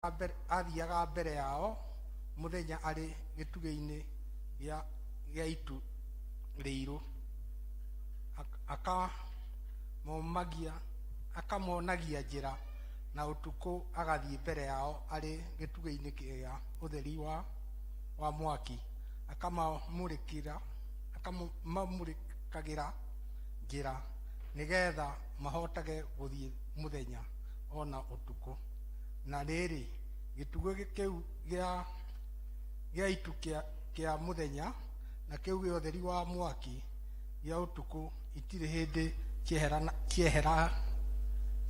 Aathiaga mbere yao mũthenya arĩ gĩtugĩ-inĩ gĩa itu rĩirũ, akamonagia njĩra, na ũtukũ agathiĩ mbere yao arĩ gĩtugĩ-inĩ kĩa ũtheri wa mwaki, akamamũrĩkagĩra njĩra, nĩgetha mahotage gũthiĩ mũthenya o na ũtukũ. Na rĩrĩ, gĩtugĩ kĩu gĩa itu kĩa mũthenya na kĩu gĩa ũtheri wa mwaki gĩa ũtukũ itirĩ hĩndĩ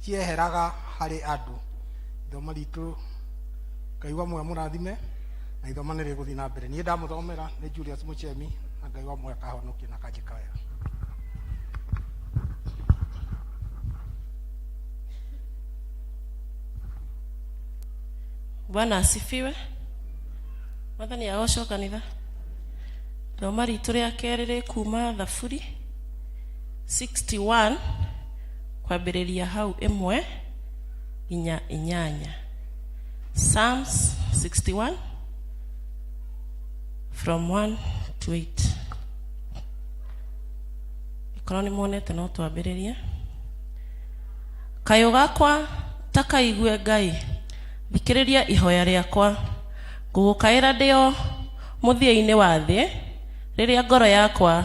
cieheraga harĩ andũ. Ithoma ritũ, Ngai wa muoyo mũrathime, na ithoma nĩ rĩgũthiĩ na mbere. Niĩ ndamũthomera nĩ Julius Muchemi, na Ngai wa muoyo akahonokia na akanjĩka wega. Bwana asifiwe. Mwathani agocwo kanitha. Thoma ritũ rĩa kerĩ rĩ kuma Thaburi 61 kwambĩrĩria hau 1 nginya 8. Psalms 61 from 1 to 8. Ikorwo nĩ muonete no twambĩrĩrie. Kayũ gakwa ta kaigue, Ngai, thikĩrĩria ihoya rĩakwa. Ngũgũkaĩra ndĩ o mũthia-inĩ wa thĩ, rĩrĩa ngoro yakwa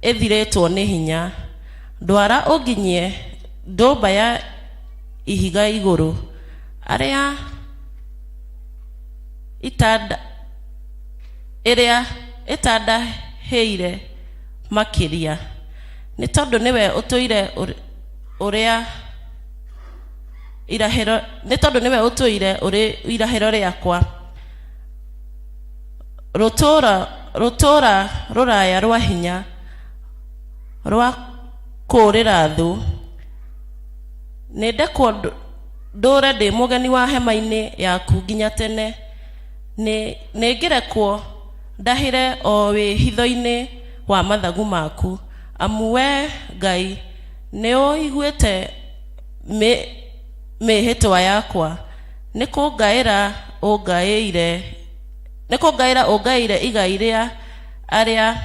ĩthirĩtwo nĩ hinya. Ndwara ũnginyie ndũmba ya ihiga igũrũ, arĩa itanda ĩrĩa ĩtandahĩire makĩria. Nĩ tondũ nĩwe ũtũire ũrĩa irahĩro, nĩ tondũ nĩwe ũtũire ũrĩ irahĩro rĩakwa, rũtũũra rũraya rwa hinya rwa kũũrĩra thũ. Nĩ ndekwo ndũũre ndĩ mũgeni wa hema-inĩ yaku nginya tene. Nĩ ngĩrekwo ndahĩre o wĩhitho-inĩ wa mathagu maku, amu wee Ngai nĩũiguĩte mĩĩhĩtwa yakwa. Nĩ kũngaĩra ũngaĩire igai rĩa arĩa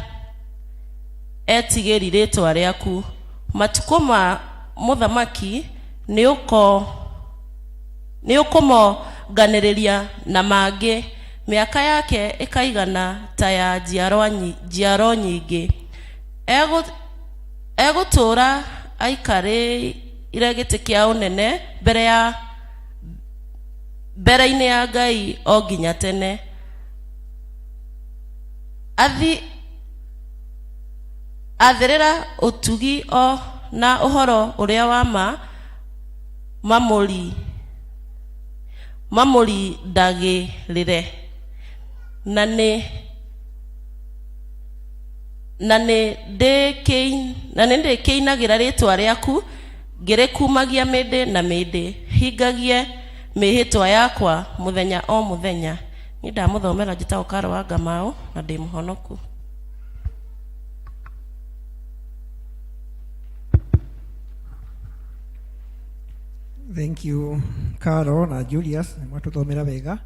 etigĩri rĩĩtwa rĩaku. Matukũ ma mũthamaki nĩũkũmonganĩrĩria na mangĩ, mĩaka yake ĩkaigana ta ya njiaro nyingĩ. Egũtũũra aikarĩire gĩtĩ kĩa ũnene mbere-inĩ ya Ngai o nginya tene. Athĩrĩra ũtugi o na ũhoro ũrĩa wa ma mamũrindagĩrĩre. Na nĩ ndĩkĩinagĩra rĩĩtwa rĩaku ngĩrĩkumagia mĩndĩ na mĩndĩ, hingagie mĩĩhĩtwa yakwa mũthenya o mũthenya. Niĩ ndamũthomera, njĩtagwo Karo wa Ngamau na ndĩ mũhonoku. Thank you, Caro na Julius, nĩ mwatũthomera wega.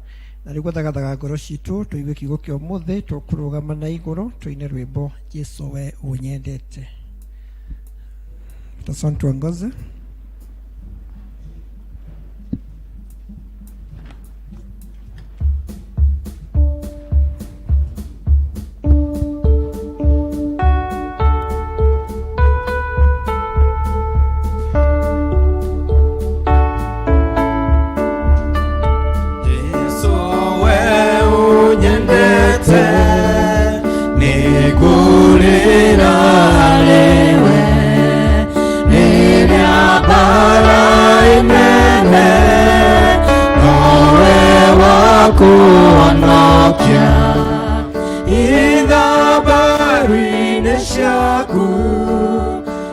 Na rĩu gũthagathaga ngoro citũ tũigue kiugo kĩa ũmũthĩ, tũkũrũgama na igũrũ tũine rwĩmbo "Jesu we ũnyendete". Tason, tuongoze. Jesu we unyendete, nĩngũrĩra harĩwe rĩrĩa mbara inene, nowe wa kũhonokia ithabaru-inĩ ciaku.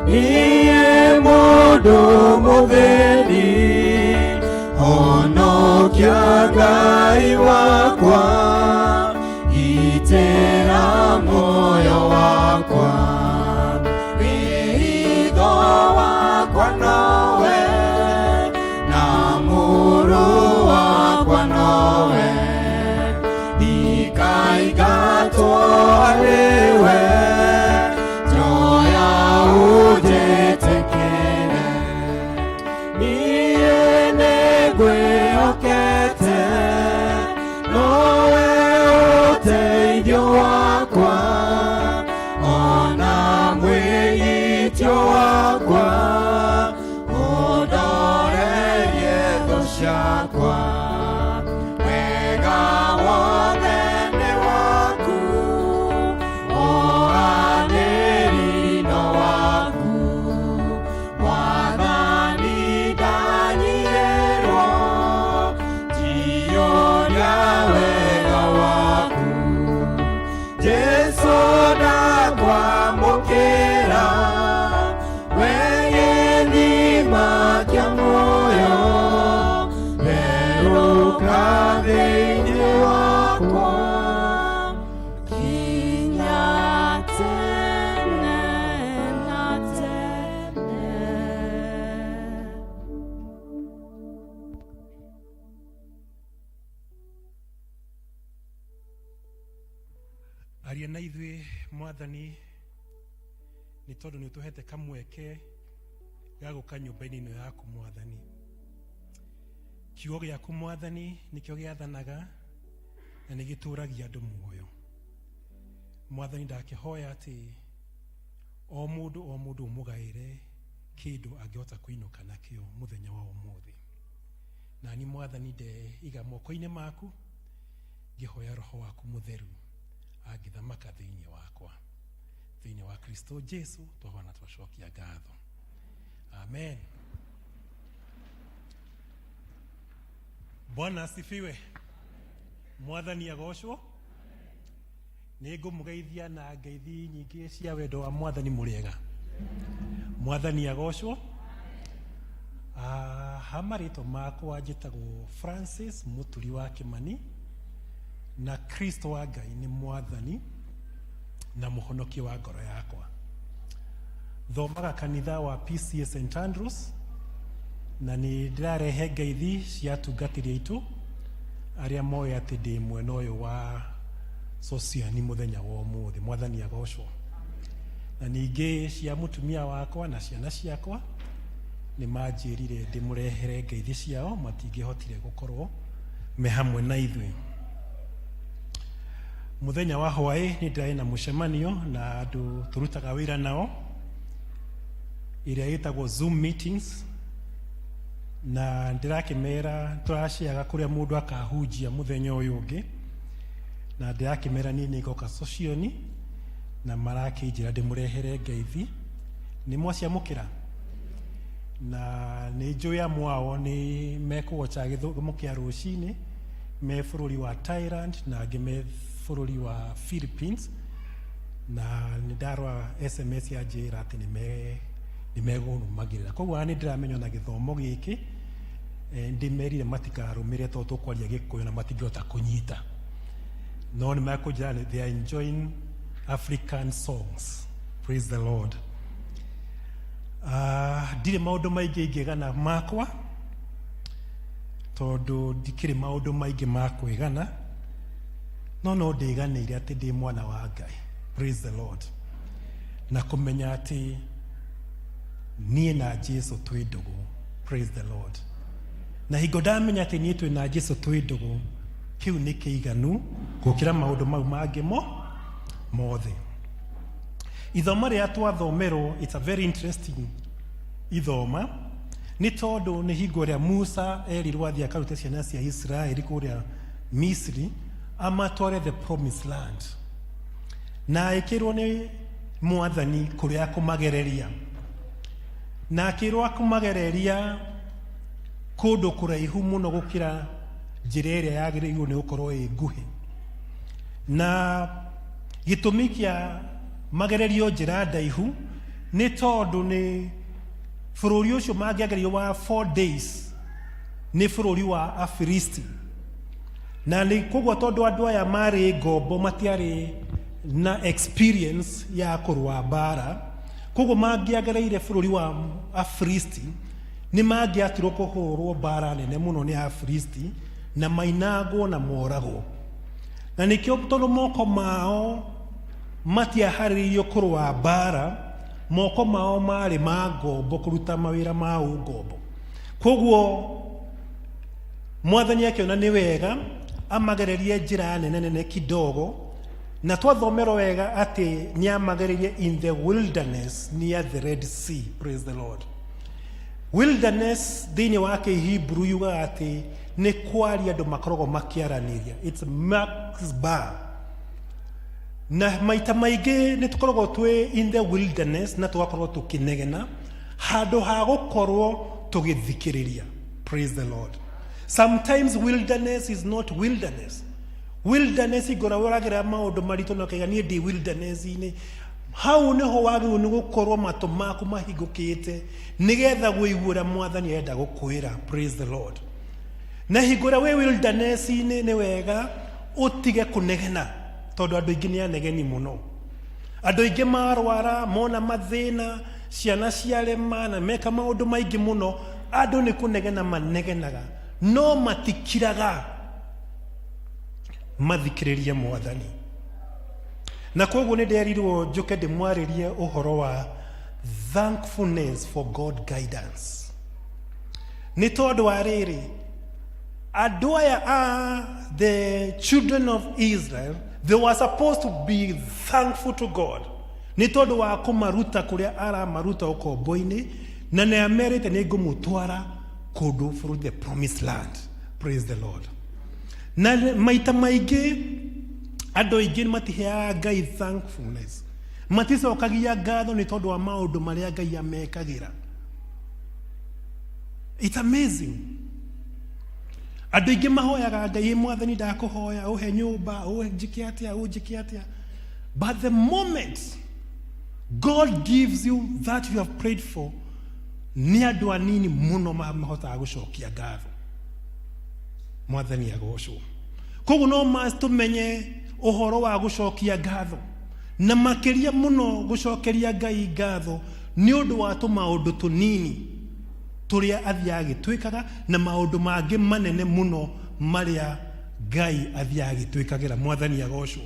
Niĩ mũndũ mũthĩni, honokia, Ngai wakwa, gitĩra muoyo wakwa. Wĩhitho wakwa nowe na mũrũ wa Ndĩhokete nowe ũteithio wakwa ona mwĩgitio wakwa ũndorerie thũ ciakwa wega wothe nĩ waku ũhanĩri no waku Mwathani ndanyihĩrwo njiyũria wega waku Jesu ndakwamũkĩra we gĩthima kĩa muoyo therũka thĩinĩ wakwa Kinya tene na tene. Aria na ithuĩ Mwathani, nĩ tondũ nĩ ũtũhete kamweke ga gũka nyũmba-inĩ ĩno yaku Mwathani. Kiugo gĩaku Mwathani nĩkĩo gĩathanaga na nĩ gĩtũragia andũ muoyo. Mwathani, ndakĩhoya atĩ o mũndũ o mũndũ ũmũgaĩre kĩndũ angĩhota kũinũka nakĩo mũthenya wa ũmũthĩ. Nani Mwathani, ndeiga moko-inĩ maku ngĩhoya roho waku mũtheru angĩthamaka thĩinĩ wakwa, thĩinĩ wa Kristo Jesu twahoya na twacokia ngatho, amen. Bwana asifiwe. Mwathani agocwo. Nĩ ngũmũgeithia na ngeithi nyingĩ cia wendo wa Mwathani. Mũrĩega? Mwathani agocwo. Ah, ha marĩtwa makwa njĩtagwo Francis Mũturi wa Kĩmani, na Kristo wa Ngai nĩ Mwathani na mũhonokia wa ngoro yakwa. Thomaga kanitha wa PCA St Andrews, na nĩ ndĩrarehe ngeithi cia atungatĩri aitũ arĩa moĩ atĩ ndĩ mwena ũyũ wa Sosiani mũthenya wa ũmũthĩ. Mwathani agocwo. Na ningĩ cia mũtumia wakwa na ciana ciakwa, nĩ manjĩrire ndĩmũrehere ngeithi ciao, matingĩhotire gũkorwo me hamwe na ithuĩ. Mũthenya wa hwaĩ nĩ ndĩrarĩ na mũcemanio na andũ tũrutaga wĩra nao, ĩrĩa ĩtagwo Zoom meetings, na ndĩrakĩmera tũraciaga kũrĩa mũndũ akahunjia mũthenya ũyũ ũngĩ, na ndĩrakĩmera niĩ nĩ ngoka Socioni, na marakĩnjĩra ndĩmũrehere ngeithi. Nĩ mwaciamũkĩra, na nĩ njũĩ amwe ao nĩ mekũgoca gĩthomo kĩa rũcinĩ me bũrũri wa Thailand, na angĩ me bũrũri wa Philippines, na nĩ ndarora SMS ya njĩra atĩ nĩ megũnũmagĩrĩra. Koguo nĩ ndĩramenya na gĩthomo gĩkĩ ndĩmerire matikarũmĩre tondũ tũkwaria Gĩkũyũ na matingĩhota kũnyita, no nĩ mekũnjĩra they are enjoying African songs. Praise the Lord. Ndirĩ maũndũ maingĩ ingĩgana makwa, tondũ ndikĩrĩ maũndũ maingĩ ma kwĩgana, no ndĩganĩire atĩ ndĩ mwana wa Ngai. Praise the Lord. Na kũmenya atĩ niĩ na Jesu twĩ ndũgũ. Praise the Lord. Na hingo ndamenya atĩ niĩ twĩ na Jesu twĩ ndũgũ, kĩu nĩ kĩiganu gũkĩra maũndũ mau mangĩ mo mothe. Ithomo rĩrĩa twathomerwo, it's a very interesting ithoma, nĩ tondũ nĩ hingo ĩrĩa Musa erirwo athiĩ akarute ciana cia Isiraeli kũrĩa Misri amatware the promised land, na ĩkĩrwo nĩ Mwathani kũrĩa akũmagereria, na akĩrwo akũmagereria kũndũ kũraihu mũno gũkĩra njĩra ĩrĩa yagĩrĩirwo nĩ gũkorwo ĩ nguhĩ. Na gĩtũmi kĩa magererio njĩra ndaihu nĩ tondũ nĩ bũrũri ũcio mangĩagererio wa 4 days nĩ bũrũri wa Afilisti, na nĩ koguo tondũ andũ aya marĩ ngombo matiarĩ na experience ya kũrũa mbara, koguo mangĩagereire bũrũri wa Afilisti nĩ mangĩatirwo kũhũrwo mbara nene mũno nĩ Afilisti na mainangwo na moragwo. Na nĩkĩo, tondũ moko mao matiaharĩrĩirio kũrũa mbara, moko mao marĩ ma ngombo kũruta mawĩra ma ũngombo. Koguo Mwathani akĩona nĩ wega amagererie njĩra nene nene kidogo, na twathomerwo wega atĩ nĩ amagereirie in the wilderness near the Red Sea. Praise the Lord. Wilderness thĩinĩ wa Kĩhibru yugaga atĩ nĩ kwaria andũ makoragwo makĩaranĩria, it's maxbar. Na maita maingĩ nĩ tũkoragwo twĩ in the wilderness na tũgakorwo tũkĩnegena handũ ha gũkorwo tũgĩthikĩrĩria. Praise the Lord. Sometimes wilderness is not wilderness. Wilderness ngora ũragera maũndũ maritũ na ũkaiga niĩ ndĩ wilderness-inĩ. Hau nĩho wagĩrĩirwo nĩ gũkorwo matũ maku mahingũkĩte nĩgetha wĩigue ũrĩa Mwathani arenda gũkwĩra. Praise the Lord. Na hingo ĩrĩa wĩ wilderness-inĩ nĩ wega ũtige kũnegena, tondũ andũ aingĩ nĩ anegeni mũno. Andũ aingĩ marwara, mona mathĩna, ciana ciarema na meka maũndũ maingĩ mũno, andũ nĩ kũnegena manegenaga, no matikiraga mathikĩrĩrie Mwathani. Na koguo nĩ nderirwo njũke ndĩmwarĩrie ũhoro wa thankfulness for God guidance. Nĩ tondũ wa rĩrĩ, andũ aya a the children of Israel, they were supposed to be thankful to God nĩ tondũ wa kũmaruta kũrĩa aramaruta ũkombo-inĩ, na nĩ amerite nĩ ngũmũtwara kũndũ bũrũri, the promised land. Praise the Lord. Na maita maingĩ andũ aingĩ matiheaga Ngai thankfulness, maticokagia ngatho nĩ tondũ wa maũndũ marĩa Ngai amekagĩra. It's amazing. Andũ aingĩ mahoyaga Ngai, Mwathani ndakũhoya ũhe nyũmba, ũnjĩke atĩa, ũnjĩke atĩa. But the moment God gives you that you have prayed for, nĩ andũ anini mũno mahotaga gũcokia ngatho. Mwathani agocwo. Koguo no ma tũmenye ũhoro wa gũcokia ngatho, na makĩria mũno gũcokeria Ngai ngatho nĩ ũndũ wa tũmaũndũ tũnini tũrĩa athiaga agĩtwĩkaga, na maũndũ mangĩ manene mũno marĩa Ngai athiaga agĩtwĩkagĩra. Mwathani agocwo.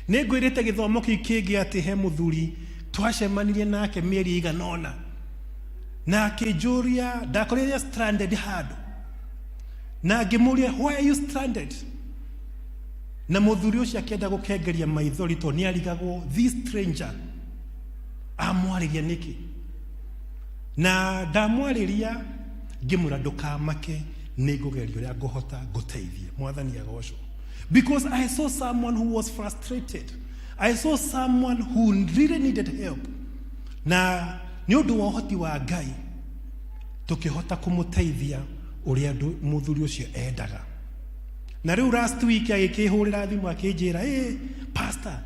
Nĩ ngwĩrĩte gĩthomo kĩu kĩngĩ atĩ he mũthuri twacemanirie nake mĩeri ĩigana ũna, na akĩnjũria, ndakorire stranded handũ, na ngĩmũria, why are you stranded? Na mũthuri ũcio akĩenda gũkengeria maithori tondũ nĩ arigagwo this stranger amwarĩria nĩkĩ. Na ndamwarĩria ngĩmwĩra ndũkamake, nĩ ngũgeria ũrĩa ngũhota ngũteithie. Mwathani agocwo. Because I saw someone who was frustrated. I saw someone who really needed help. Na nĩ ũndũ wa ũhoti wa Ngai tũkĩhota kũmũteithia ũrĩa mũthuri ũcio endaga. Na rĩu last week agĩkĩhũrĩra thimũ akĩnjĩra, hey, pastor,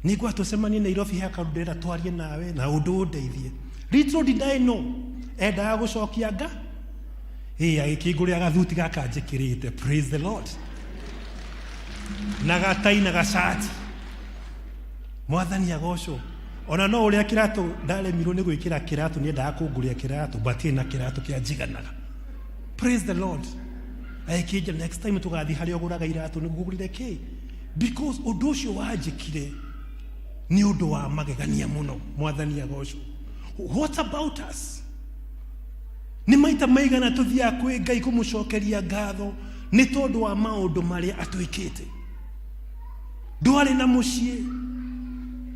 nĩngwa tũcemanie Nairobi, he kaũndũ ndĩrenda twarie nawe na ũndũ ũndeithie. Little did I know endaga gũcokia nga. Agĩkĩngũrĩra gathuti gaka njĩkĩrĩte. Praise the Lord. Na gatai na gacati. Mwathani agocwo. Ona no ũrĩa kĩratũ ndaremirwo nĩ gwĩkĩra kĩratũ, nĩendaga kũngũrĩra kĩratũ, but na kĩratũ kĩa njiganaga. Praise the Lord. Agĩkĩnjĩra next time tũgathiĩ harĩa ũgũraga iratũ nĩngũgũrĩre kĩ, because ũndũ ũcio wanjĩkire nĩ ũndũ wa magegania mũno. Mwathani agocwo. What about us? Nĩ maita maigana tũthiaga kwĩ Ngai kũmũcokeria ngatho nĩ tondũ wa maũndũ marĩa atwĩkĩte. Ndwarĩ na mũciĩ,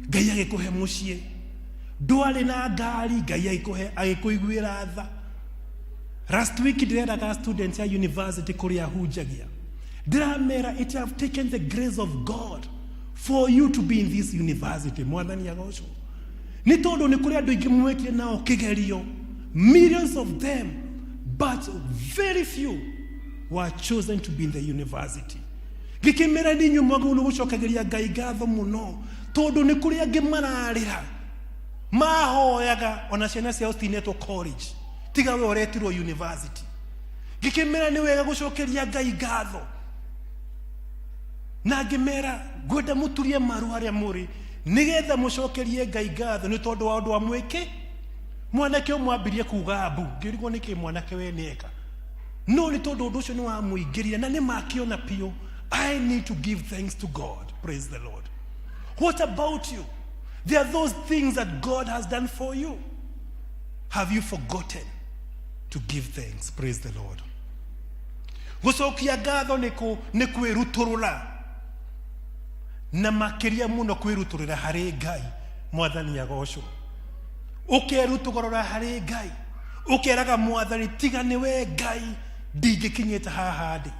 Ngai agĩkũhe mũciĩ. Ndwarĩ na ngari, Ngai agĩkũhe, agĩkũiguĩra tha. Last week ndĩreraga students ya university kũrĩa hunjagia, ndĩramera it have taken the grace of God for you to be in this university. Mwathani agocwo. Nĩ tondũ nĩ kũrĩ andũ aingĩ mwekire nao kĩgerio, millions of them, but very few were chosen to be in the university. Ngĩkĩmera nĩ inyuĩ mwagĩrĩirwo nĩ gũcokagĩria Ngai ngatho mũno, tondũ nĩ kũrĩ angĩ mararĩra mahoyaga ona ciana ciao citinetwo college, tiga we ũretirwo university. Ngĩkĩmera nĩ wega gũcokeria Ngai ngatho, na ngĩmera ngwenda mũturie maru harĩa mũrĩ nĩgetha mũcokerie Ngai ngatho nĩ tondũ wa ũndũ wa mwĩke. Mwanake ũmwe ambirie kuga mbu, ngĩrigwo nĩkĩ mwanake we nĩeka, no nĩ tondũ ũndũ ũcio nĩ wamũingĩrire na nĩ makĩona biũ, I need to give thanks to God. Praise the Lord. What about you? There are those things that God has done for you. Have you forgotten to give thanks? Praise the Lord. Gũcokia ngatho nĩ kũ nĩ kwĩrutũrũra na makĩria mũno kwĩrutũrũra harĩ Ngai. Mwathani agocwo. Ũkerutũgorora harĩ Ngai, ũkeraga Mwathani, tiga nĩwe Ngai ndingĩkinyĩte haha ndĩ,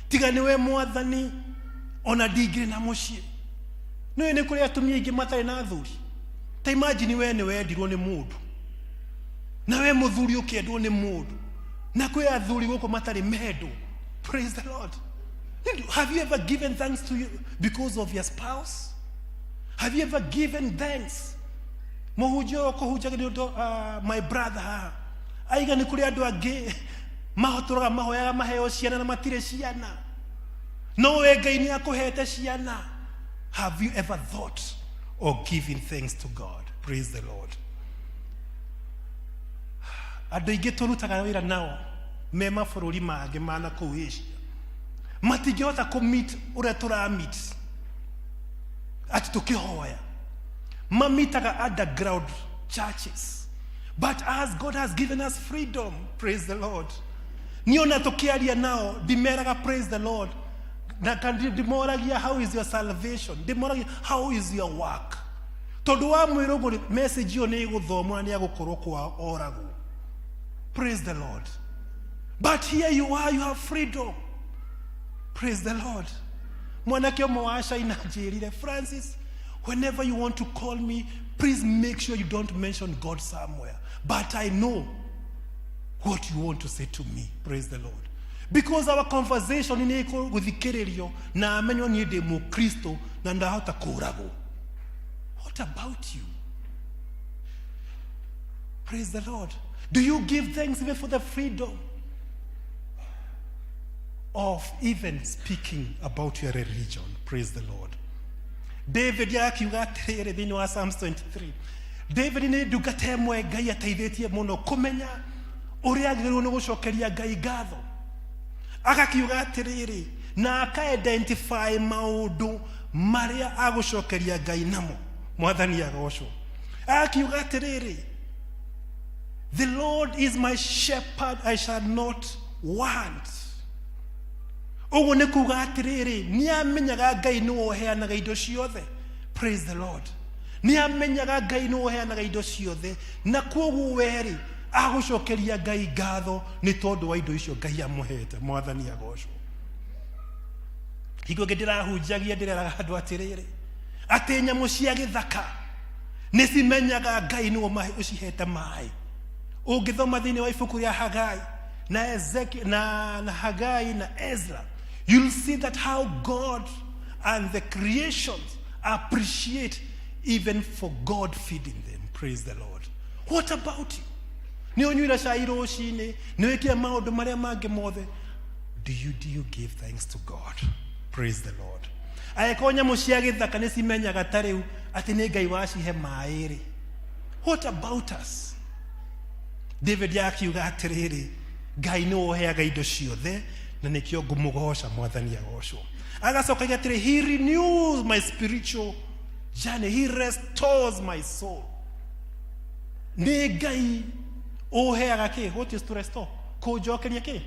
tiga nĩwe Mwathani ona ndingĩrĩ na mũciĩ. Nĩũĩ nĩ kũrĩ atumia aingĩ matarĩ na athuri. Ta imagine we nĩ wendirwo nĩ mũndũ na we mũthuri ũkendwo nĩ mũndũ, na kwĩ athuri gũkũ matarĩ mendwo. Praise the Lord. Have you ever given thanks to you because of your spouse? Have you ever given thanks? Mũhunjia ũyũ kũhunjagia nĩ ũndũ my brother haha aiga nĩ kũrĩ andũ angĩ mahotũraga mahoyaga maheo ciana na matirĩ ciana, no we Ngai nĩ akũhete ciana. Have you ever thought of giving thanks to God? Praise the Lord. Andũ aingĩ tũrutaga wĩra nao me mabũrũri mangĩ ma na kũu Asia matingĩhota kũ meet ũrĩa tũra meet atĩ tũkĩhoya. Mamitaga underground churches, but as God has given us freedom, praise the Lord, niĩ ona tũkĩaria nao ndimeraga praise the Lord, na ndimoragia how is your salvation, ndimoragia how is your work, tondũ wa mwĩra ũguo message ĩyo nĩ ĩgũthomwo na nĩ agũkorwo kwa oragwo. Praise the Lord. But here you are, you have freedom. Praise the Lord. Mwanake ũmwe wa China anjĩrire, Francis, whenever you want to call me, please make sure you don't mention God somewhere, but I know what you want to say to me. Praise the Lord. Because our conversation nĩ ĩgũthikĩrĩrio na amenywo niĩ ndĩ mũkristo na ndahota kũragwo. What about you? Praise the Lord. Do you give thanks even for the freedom of even speaking about your religion? Praise the Lord. David akiuga atĩrĩrĩ thĩinĩ wa Psalms 23. David nĩ ndungata ĩmwe Ngai ateithĩtie mũno kũmenya ũrĩa agĩrĩirwo nĩ gũcokeria Ngai ngatho. Agakiuga atĩrĩrĩ na aka identify maũndũ marĩa agũcokeria Ngai namo. Mwathani agocwo. Agakiuga atĩrĩrĩ, The Lord is my shepherd, I shall not want. Ũguo nĩ kuga atĩrĩrĩ, nĩ amenyaga Ngai nĩwe ũheanaga indo ciothe. Praise the Lord. Nĩ amenyaga Ngai nĩwe ũheanaga indo ciothe, na kwoguo we-rĩ agũcokeria Ngai ngatho nĩ tondũ wa indo icio Ngai amũhete. Mwathani agocwo. Hingo ĩngĩ ndĩrahunjagia ndĩreraga andũ atĩrĩrĩ, atĩ nyamũ cia gĩthaka nĩ cimenyaga Ngai nĩwe ũcihete maĩ. Ũngĩthoma thĩinĩ wa ibuku rĩa Hagai na Ezekiel, na Hagai na Ezra, you'll see that how God and the creations appreciate even for God feeding them. Praise the Lord. What about you? Nĩ ũnyuire cai rũcinĩ, nĩ wĩkire maũndũ marĩa mangĩ mothe. Do you give thanks to God? Praise the Lord. Angĩkorwo nyamũ cia gĩthaka nĩ cimenyaga ta rĩu atĩ nĩ Ngai wacihe maĩ rĩ, what about us? David akiuga atĩrĩrĩ, Ngai nĩwe ũheaga indo ciothe na nĩkĩo ngũmũgoca. Mwathani agocwo. Agacoka atĩrĩ, he renews my spiritual journey, he restores my soul. Nĩ Ngai ũheaga kĩ? What is to restore? Kũnjokeria kĩ?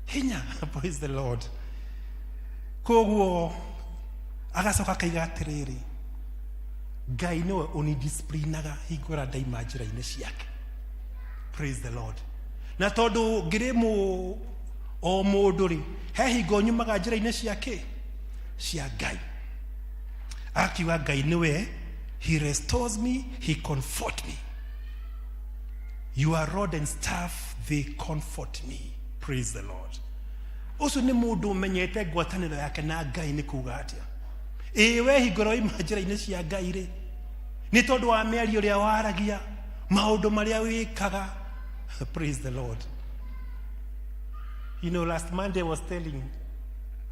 Hinya. Praise the Lord. Koguo agacoka akaiga atĩrĩrĩ, Ngai nĩwe ũnidisciplinaga hingo ĩrĩa ndaima njĩra-inĩ ciake. Praise the Lord. Na tondũ ngĩrĩ mũ o mũndũ rĩ, he hingo nyumaga njĩra-inĩ ciake cia Ngai. Akiuga Ngai nĩwe, he restores me, he comfort me. Your rod and staff, they comfort me. Praise the Lord. Ũcio nĩ mũndũ ũmenyete ngwatanĩro yake na Ngai nĩ kuga atĩa. Ĩĩ we hingo ĩrĩa waima njĩra-inĩ cia Ngai rĩ, nĩ tondũ wa mĩario ĩrĩa waragia, maũndũ marĩa wĩkaga. Praise the Lord. You know, last Monday I was telling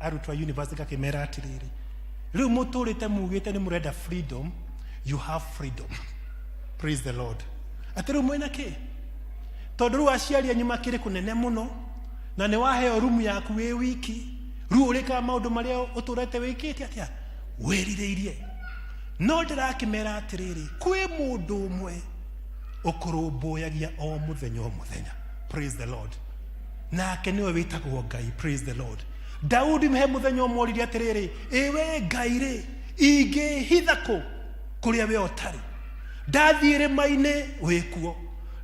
arutwo a university ngakĩmera atĩrĩrĩ, rĩu mũtũrĩte mugĩte nĩ mũrenda freedom, you have freedom. Praise the Lord. Atĩ rĩu mwĩna kĩ? Tondũ rĩu aciari anyu makĩrĩ kũnene mũno, na nĩ waheo rumu yaku wĩ wiki, rĩu ũrĩkaga maũndũ marĩa ũtũrete wĩkĩte atĩa? Wĩrirĩirie. No ndĩrakĩmera atĩrĩrĩ, kwĩ mũndũ ũmwe ũkũrũmbũyagia o mũthenya o mũthenya. Praise the Lord. Nake nĩwe wĩtagwo Ngai. Praise the Lord. Daudi he mũthenya ũmwe oririe atĩrĩrĩ, ĩwe Ngai rĩ, ingĩhitha kũ kũrĩa we ũtarĩ? Ndathiĩ irĩma-inĩ wĩkuo,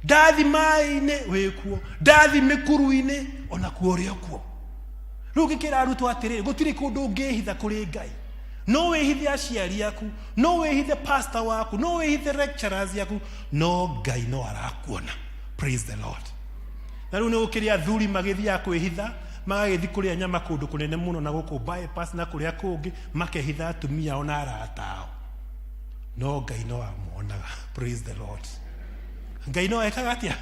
ndathi maĩ-inĩ wĩkuo, ndathi mĩkuru-inĩ onakuo ũrĩ o kuo. Rĩu ngĩkĩra arutwo atĩrĩrĩ, gũtirĩ kũndũ ũngĩhitha kũrĩ Ngai. No wĩhithe aciari aku, no wĩhithe pastor waku, no wĩhithe lecturers yaku, no Ngai no arakuona. Praise the Lord. Na rĩu nĩ gũkĩrĩ athuri magĩthiaga kwĩhitha, magagĩthiĩ kũrĩa nyama kũndũ kũnene mũno na gũkũ bypass na kũrĩa kũngĩ, makehitha atumia ao na arata ao. No Ngai no amuonaga. Praise the Lord. Ngai no ekaga atĩa?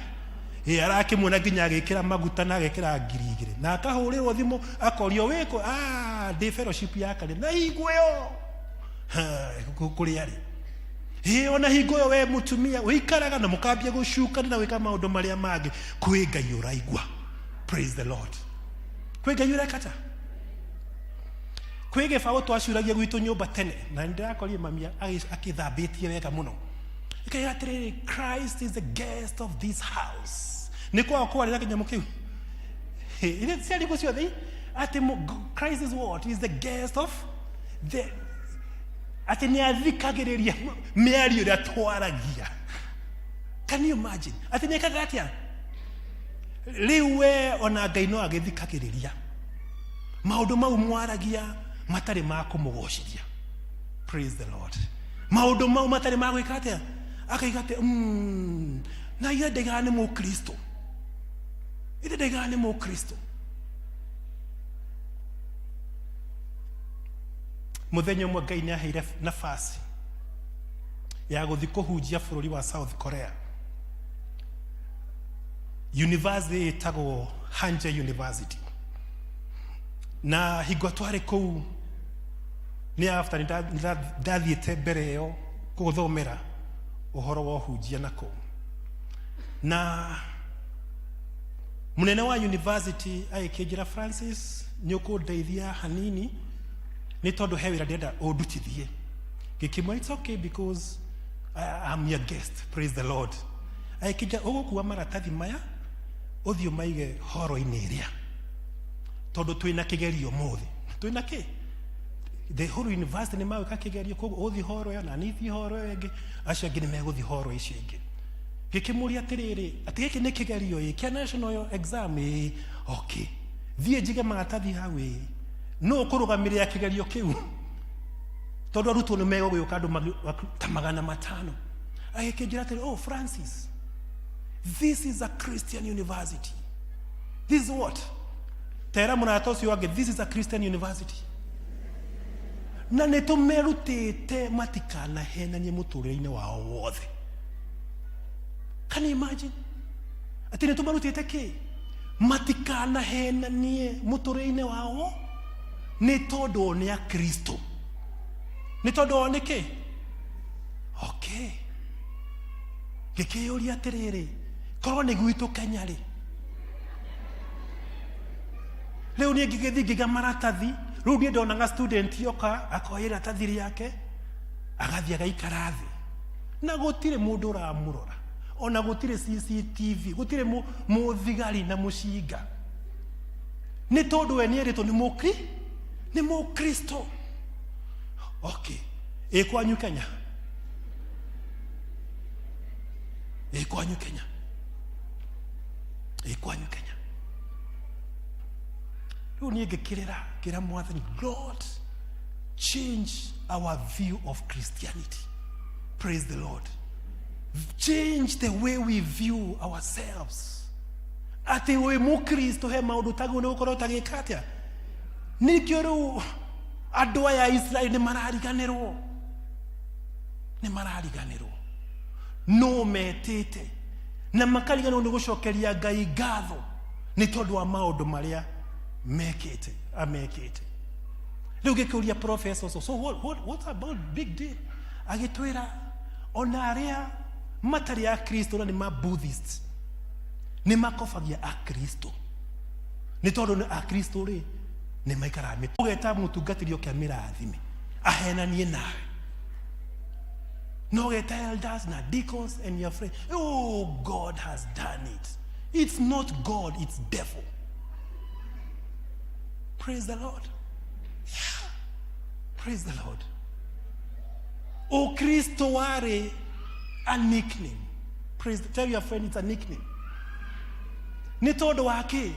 Ĩ arakĩmuona nginya agĩkĩra maguta na agekĩra 2000 na akahũrĩrwo thimũ akorio wĩkũ, ah, ndĩ fellowship ya kanitha na hingo ĩyo kũrĩa arĩ. Ĩ ona hingo ĩyo we mũtumia ũikaraga na mũkambia gũcukana na gwĩka maũndũ marĩa mangĩ, kwĩ Ngai ũraigua. Praise the Lord. Kwĩ Ngai ũrekata. Kwĩ gĩbaũ twacuragia gwitũ nyũmba tene na nĩndĩrakorire mami akĩthambĩtie wega mũno. Ĩkaiga atĩrĩrĩ, Christ is the guest of this house. Nĩ kwaga kwarĩ na kĩnyamũ kĩu. Ithe ciarĩ ciothe atĩ Christ is what? Is the guest of the atĩ nĩ athikagĩrĩria mĩario ĩrĩa twaragia. Can you imagine? Atĩ nĩ ekaga atĩa? Rĩu we ona Ngai no agĩthikagĩrĩria maũndũ mau mwaragia matarĩ ma kũmũgocithia. Praise the Lord. Maũndũ mau matarĩ ma gwĩka atĩa? Akaiga atĩ na ithe ndaigaga nĩ mũkristo, ithe ndaigaga nĩ mũkristo. Mũthenya ũmwe Ngai nĩ aheire nafasi ya gũthiĩ kũhunjia bũrũri wa South Korea, university ĩtagwo Hanja University. Na hingo twarĩ kũu nĩ after ndathiĩte mbere ĩyo gũthomera ũhoro wa ũhunjia na kũu, na mũnene wa university agĩkĩnjĩra, Francis, nĩ ũkũndeithia hanini nĩ tondũ he wĩra ndĩrenda ũndutithie. Ngĩkĩmwĩra it's okay because I'm your guest. Praise the Lord. Agĩkĩnjĩra ũgũkua maratathi maya ũthiĩ ũmaige horo-inĩ ĩrĩa, tondũ twĩna kĩgerio ũmũthĩ. Twĩna kĩ? The whole university nĩ magwĩka kĩgerio, koguo ũthiĩ horo ĩyo na niĩ thiĩ horo ĩyo ĩngĩ, acio angĩ nĩ megũthiĩ horo icio ingĩ. Ngĩkĩmũria atĩrĩrĩ, atĩ gĩkĩ nĩ kĩgerio ĩ kĩa national exam ĩ? Okay, thiĩ njige maratathi hau ĩ, nũ ũkũrũgamĩrĩra kĩgerio kĩu? Tondũ arutwo nĩ megũgĩũka andũ ta 500. Agĩkĩnjĩra atĩrĩ, oh Francis, this is a Christian university. This is what? Tera mũrata ũcio wangĩ, this is a Christian university. Na nĩ tũmerutĩte matikanahenanie mũtũrĩre-inĩ wao wothe. Can you imagine? Atĩ nĩ tũmarutĩte kĩ? Matikanahenanie mũtũrĩre-inĩ wao nĩ tondũ o nĩ Akristo. Nĩ tondũ o nĩ kĩ? Okay. Ngĩkĩyũria atĩrĩrĩ, korwo nĩ gwitũ Kenya rĩ, rĩu niĩ ngĩgĩthiĩ ngĩiga maratathi. Rĩu niĩ ndonaga student yoka akoya iratathi rĩake agathiĩ agaikara thĩ, na gũtirĩ mũndũ ũramũrora, ona gũtirĩ CCTV, gũtirĩ mũthigari na mũcinga, nĩ tondũ we nĩ erĩtwo nĩ mũkristo. Okay, ĩ kwanyu Kenya, ĩ kwanyu Kenya, ĩ kwanyu Kenya. Rĩu niĩ ngĩkĩrĩra ngĩra Mwathani, Lord, change our view of Christianity. Praise the Lord. Change the way we view ourselves. Atĩ wĩ mũkristo he maũndũ tagwo nĩ gũkorwo ũtagĩka atĩa? Nĩkĩo rĩu andũ aya a Israeli nĩ marariganĩrwo, nĩ marariganĩrwo no metĩte na makariganĩrwo nĩ gũcokeria Ngai ngatho nĩ tondũ wa maũndũ marĩa mekĩte amekĩte. Rĩu ngĩkĩũria professor, so what about big deal? Agĩtwĩra ona arĩa matarĩ a Kristo na nĩ ma Buddhist nĩ makobagia Akristo, nĩ tondũ nĩ Akristo rĩ nĩ maikaraga mĩtĩ. Ũgeta mũtungatĩri oke amĩrathime ahenanie nawe, no ũgeta elders na deacons and your friend, oh God has done it. It's not God, it's devil. Praise the Lord. Yeah. Praise the Lord. Ukristo warĩ a nickname. Praise, tell your friend it's a nickname. Nĩ tondũ wa kĩ?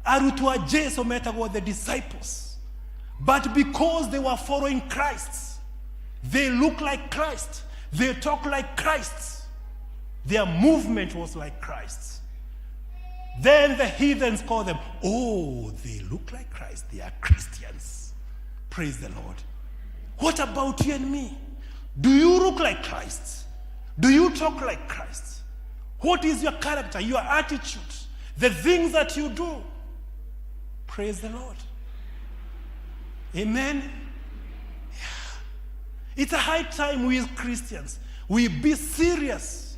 Arutwo a Jesu metagwo the disciples. But because they were following Christ, they look like Christ, they talk like Christ, their movement was like Christ. Then the heathens call them, oh, they look like Christ. They are Christians. Praise the Lord. What about you and me? Do you look like Christ? Do you talk like Christ? What is your character, your attitude, the things that you do? Praise the Lord. Amen. Yeah. It's a high time we Christians, we be serious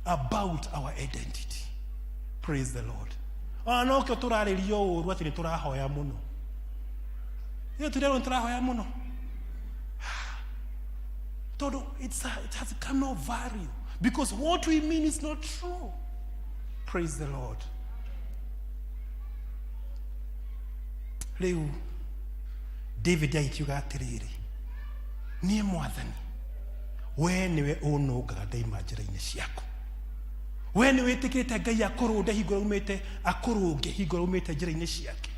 about our identity. Praise the Lord. Ona nokĩo tũrarĩrio ũru atĩ nĩ tũrahoya mũno. Ithuĩ tũrerwo nĩ tũrahoya mũno. Tondũ it has become no value because what we mean is not true. Praise the Lord. Rĩu David agĩkiuga atĩrĩrĩ, niĩ mwathani, we nĩwe ũnũngaga ndaima njĩra-inĩ ciaku. We nĩ wĩtĩkĩrĩte Ngai akũrũnde hingo ĩrĩa umĩte, akũrũnge hingo ĩrĩa umĩte njĩra-inĩ ciake.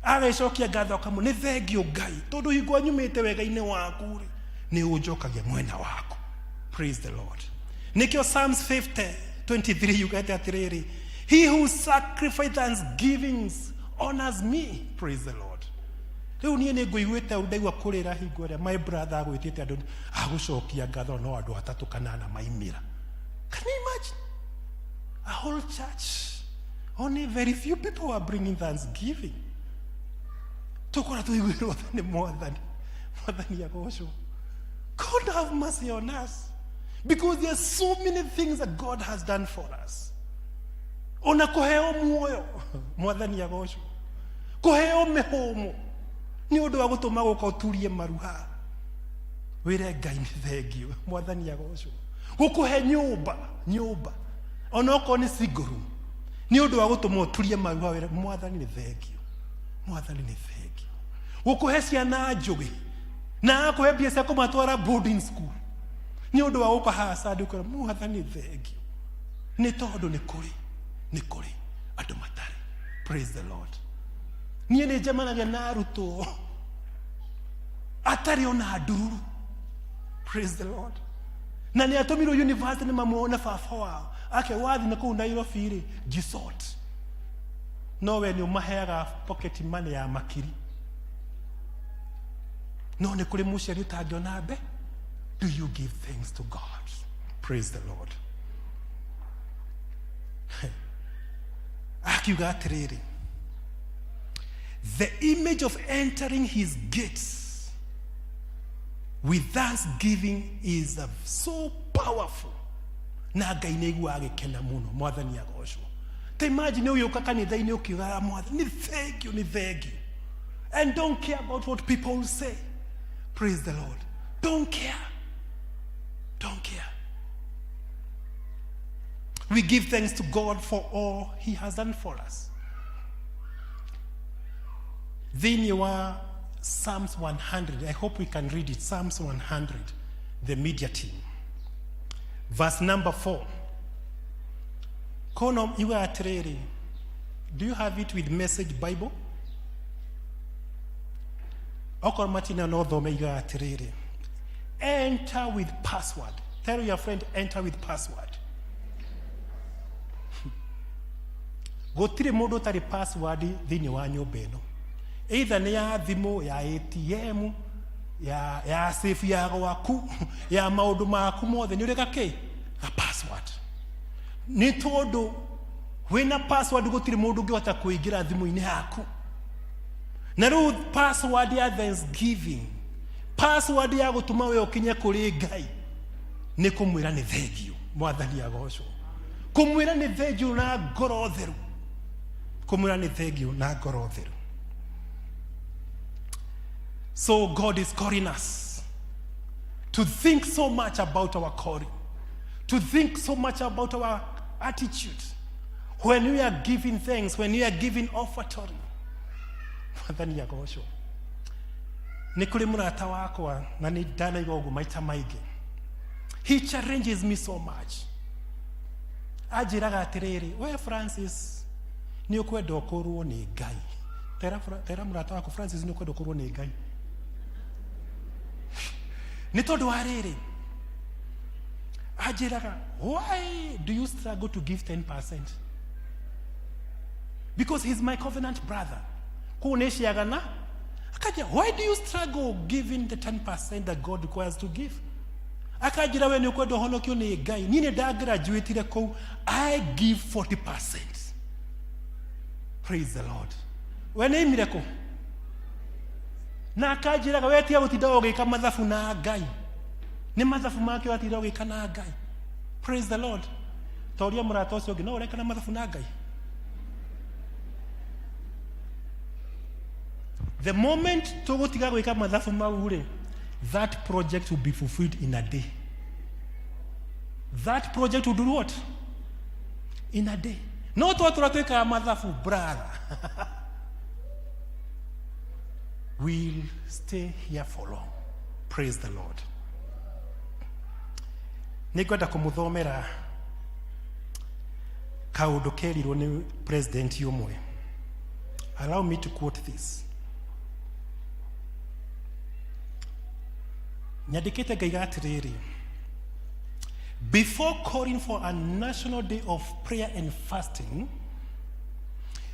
Agagĩcokia ngatho akamũ, nĩ thengio Ngai, tondũ hingo nyumĩte wega-inĩ waku rĩ, nĩ ũnjokagia mwena waku. Praise the Lord. Nĩkĩo Psalms 50:23 yugĩte atĩrĩrĩ, he who sacrifices thanksgivings honors me. Praise the Lord. Rĩu niĩ nĩ ngũiguĩte ũru ndaigua kũrĩra hingo ĩrĩa my brother agwĩtĩte andũ agũcokia ngatho no andũ atatũ kana ana maimĩra. Can you imagine? A whole church, only very few people are bringing thanksgiving. Tũkora tũiguĩrwo tha nĩ Mwathani. Mwathani agocwo. God have mercy on us. Because there are so many things that God has done for us. Ona kũheo muoyo, Mwathani agocwo. Kũheo mĩhũmũ nĩ ũndũ wa gũtũma gũka ũturie maru haha. Wĩre Ngai nĩ thengio, Mwathani agocwo. Gũkũhe nyũmba, nyũmba. Ona okorwo nĩ single room. Nĩ ũndũ wa gũtũma ũturie maru haha wĩre Mwathani nĩ thengio. Mwathani nĩ thengio. Gũkũhe ciana njũgĩ na akũhe mbia cia kũmatwara boarding school. Nĩ ũndũ wa gũka haha Sunday ũkora Mwathani thengio. Nĩ tondũ nĩ kũrĩ, nĩ kũrĩ andũ matarĩ. Praise the Lord. Niĩ nĩ njemanagia na arutwo atarĩ ona ndururu. Praise the Lord. Na nĩ atũmirwo university nĩ mamu wao na baba wao. Ake wathiĩ na kũu Nairobi rĩ, jisort. No we nĩ ũmaheaga pocket money ya makiri. No nĩ kũrĩ mũciari ũtangĩona mbe. Do you give thanks to God? Praise the Lord. Akiuga atĩrĩrĩ, the image of entering his gates with thanksgiving is so powerful. Na Ngai nĩ aiguaga agĩkena mũno. Mwathani agocwo. Ta imagine ũgĩũka kanitha-inĩ ũkiugaga Mwathani nĩ thank you, nĩ thank you. And don't care about what people will say. Praise the Lord. Don't care. Don't care. We give thanks to God for all he has done for us. Thĩinĩ wa Psalms 100, I hope we can read it. Psalms 100, the media team. Verse number 4. Kono iwe atĩrĩrĩ, do you have it with Message Bible? Okorwo matina no thome iga atĩrĩrĩ, enter with password. Tell your friend, enter with password. Gũtirĩ mũndũ ũtarĩ password thĩinĩ wa nyũmba ĩno. Either nĩ ya thimũ, ya ATM, ya safe ya gwaku, ya maũndũ maku mothe, nĩ ũrĩ gakĩ? Ga password. Nĩ tondũ wĩna password gũtirĩ mũndũ ũngĩhota kũingĩra thimũ-inĩ yaku. Na rĩu password ya thanksgiving, password ya gũtũma we ũkinye kũrĩ Ngai, nĩ kũmwĩra nĩ thengio. Mwathani agocwo. Kũmwĩra nĩ thengio na ngoro theru. Kũmwĩra nĩ thengio na ngoro theru. So God is calling us to think so much about our calling, to think so much about our attitude. When we are giving thanks, when we are giving offertory, Mwathani agocwo. Nĩ kũrĩ mũrata wakwa na nĩ ndanaigua ũguo maita maingĩ. He challenges me so much. Anjĩraga atĩrĩrĩ, we Francis, nĩ ũkwenda ũkũrwo nĩ Ngai. Tera, tera mũrata waku Francis, nĩ ũkwenda ũkũrwo nĩ Ngai. Nĩ tondũ wa rĩrĩ, anjĩraga, why do you struggle to give 10%? Because he's my covenant brother. Kũu nĩ ciagana. Akanja, why do you struggle giving the 10% that God requires to give? Akanjĩra we nĩ ũkwenda ũhonokio nĩ Ngai. Niĩ nĩ ndagraduatire kũu. I give 40%. Praise the Lord. We nĩ imire kũ? Na akanjĩraga we tiga gũtinda ũgĩka mathabu na Ngai. Nĩ mathabu make ũratinda ũgĩka na Ngai. Praise the Lord. Toria mũrata ũcio ũngĩ no ũreka na mathabu na Ngai. The moment tũgũtiga gwĩka mathabu mau rĩ, that project will be fulfilled in a day. That project will do what? In a day. No twatũra twĩkaga mathabu brother. We'll stay here for long. Praise the Lord. Nĩngwenda kũmũthomera kaũndũ kerirwo nĩ president ũmwe. Allow me to quote this. Nyandĩkĩte ngaiga atĩrĩrĩ, before calling for a national day of prayer and fasting,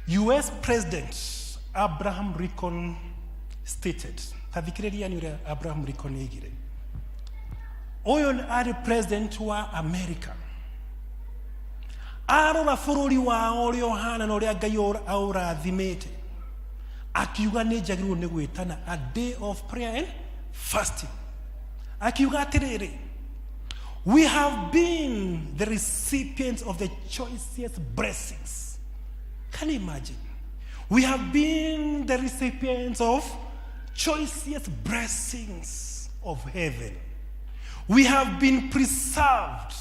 US President Abraham Lincoln stated, ta thikĩrĩria nĩ ũrĩa Abraham Lincoln oigire. Ũyũ arĩ president wa America. Arora bũrũri wao ũrĩa ũhana na ũrĩa Ngai aũrathimĩte, akiuga nĩ njagĩrĩirwo nĩ gwĩtana a day of prayer and fasting. Akiuga atĩrĩrĩ, we have been the recipients of the choicest blessings. Can you imagine? We have been the recipients of choicest blessings of heaven. We have been preserved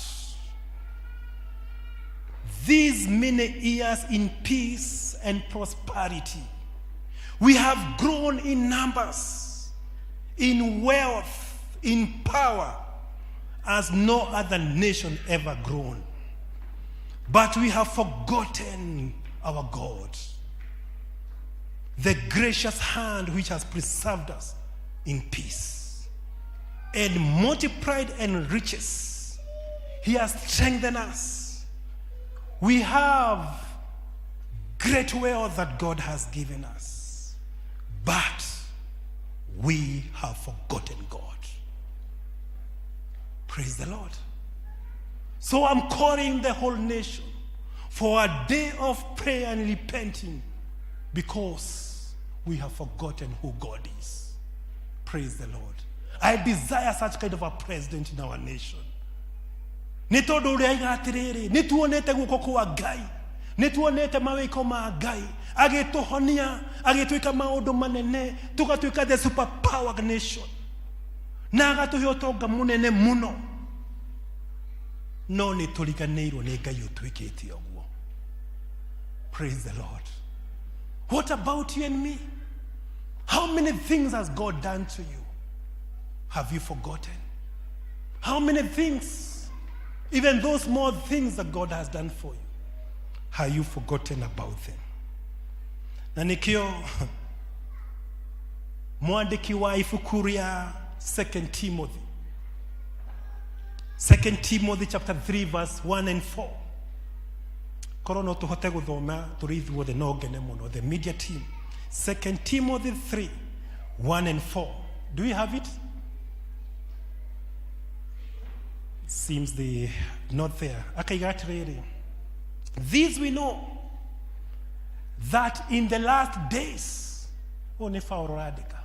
these many years in peace and prosperity. We have grown in numbers, in wealth, in power, as no other nation ever grown. But we have forgotten our God, the gracious hand which has preserved us in peace and multiplied and riches. He has strengthened us. We have great wealth that God has given us, but we have forgotten God. Praise the Lord. So I'm calling the whole nation for a day of prayer and repenting, because we have forgotten who God is. Praise the Lord. I desire such kind of a president in our nation. Nĩ tondũ ũrĩa aiga atĩrĩrĩ, nĩ tuonete guoko kwa Ngai, nĩ tuonete mawĩko ma Ngai agĩtũhonia, agĩtwĩka maũndũ manene, tũgatuĩka the super power nation, na agatũhe ũtonga mũnene mũno, no nĩ tũriganĩirwo nĩ Ngai ũtwĩkĩte ũguo. Praise the Lord. What about you and me? How many things has God done to you? Have you forgotten? How many things, even those small things that God has done for you, have you forgotten about them? Na nikio mwandĩki wa ibuku rĩa 2 Timothy, 2 Timothy chapter 3 verse 1 and 4, korwo no tũhote gũthoma tũrĩ ithuothe no ngene mũno. The media team, 2 Timothy 3 1 and 4, do we have it? Seems they not there. Akaiga atĩrĩrĩ, this we know, that in the last days, ũyũ nĩ Paulo ũrandĩka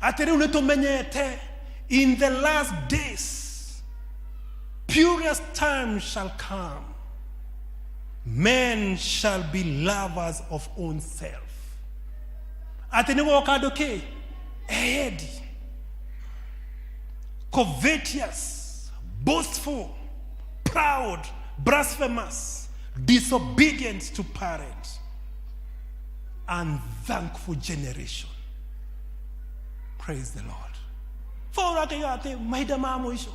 atĩ rĩu nĩ tũmenyete, in the last days perilous times shall come. Men shall be lovers of own self, atĩ nĩ gũgoka andũ kĩ eyendi, covetous, boastful, proud, blasphemous, Disobedience to parents. Unthankful generation. Praise the Lord. Paul akaiga atĩ mahinda ma mũico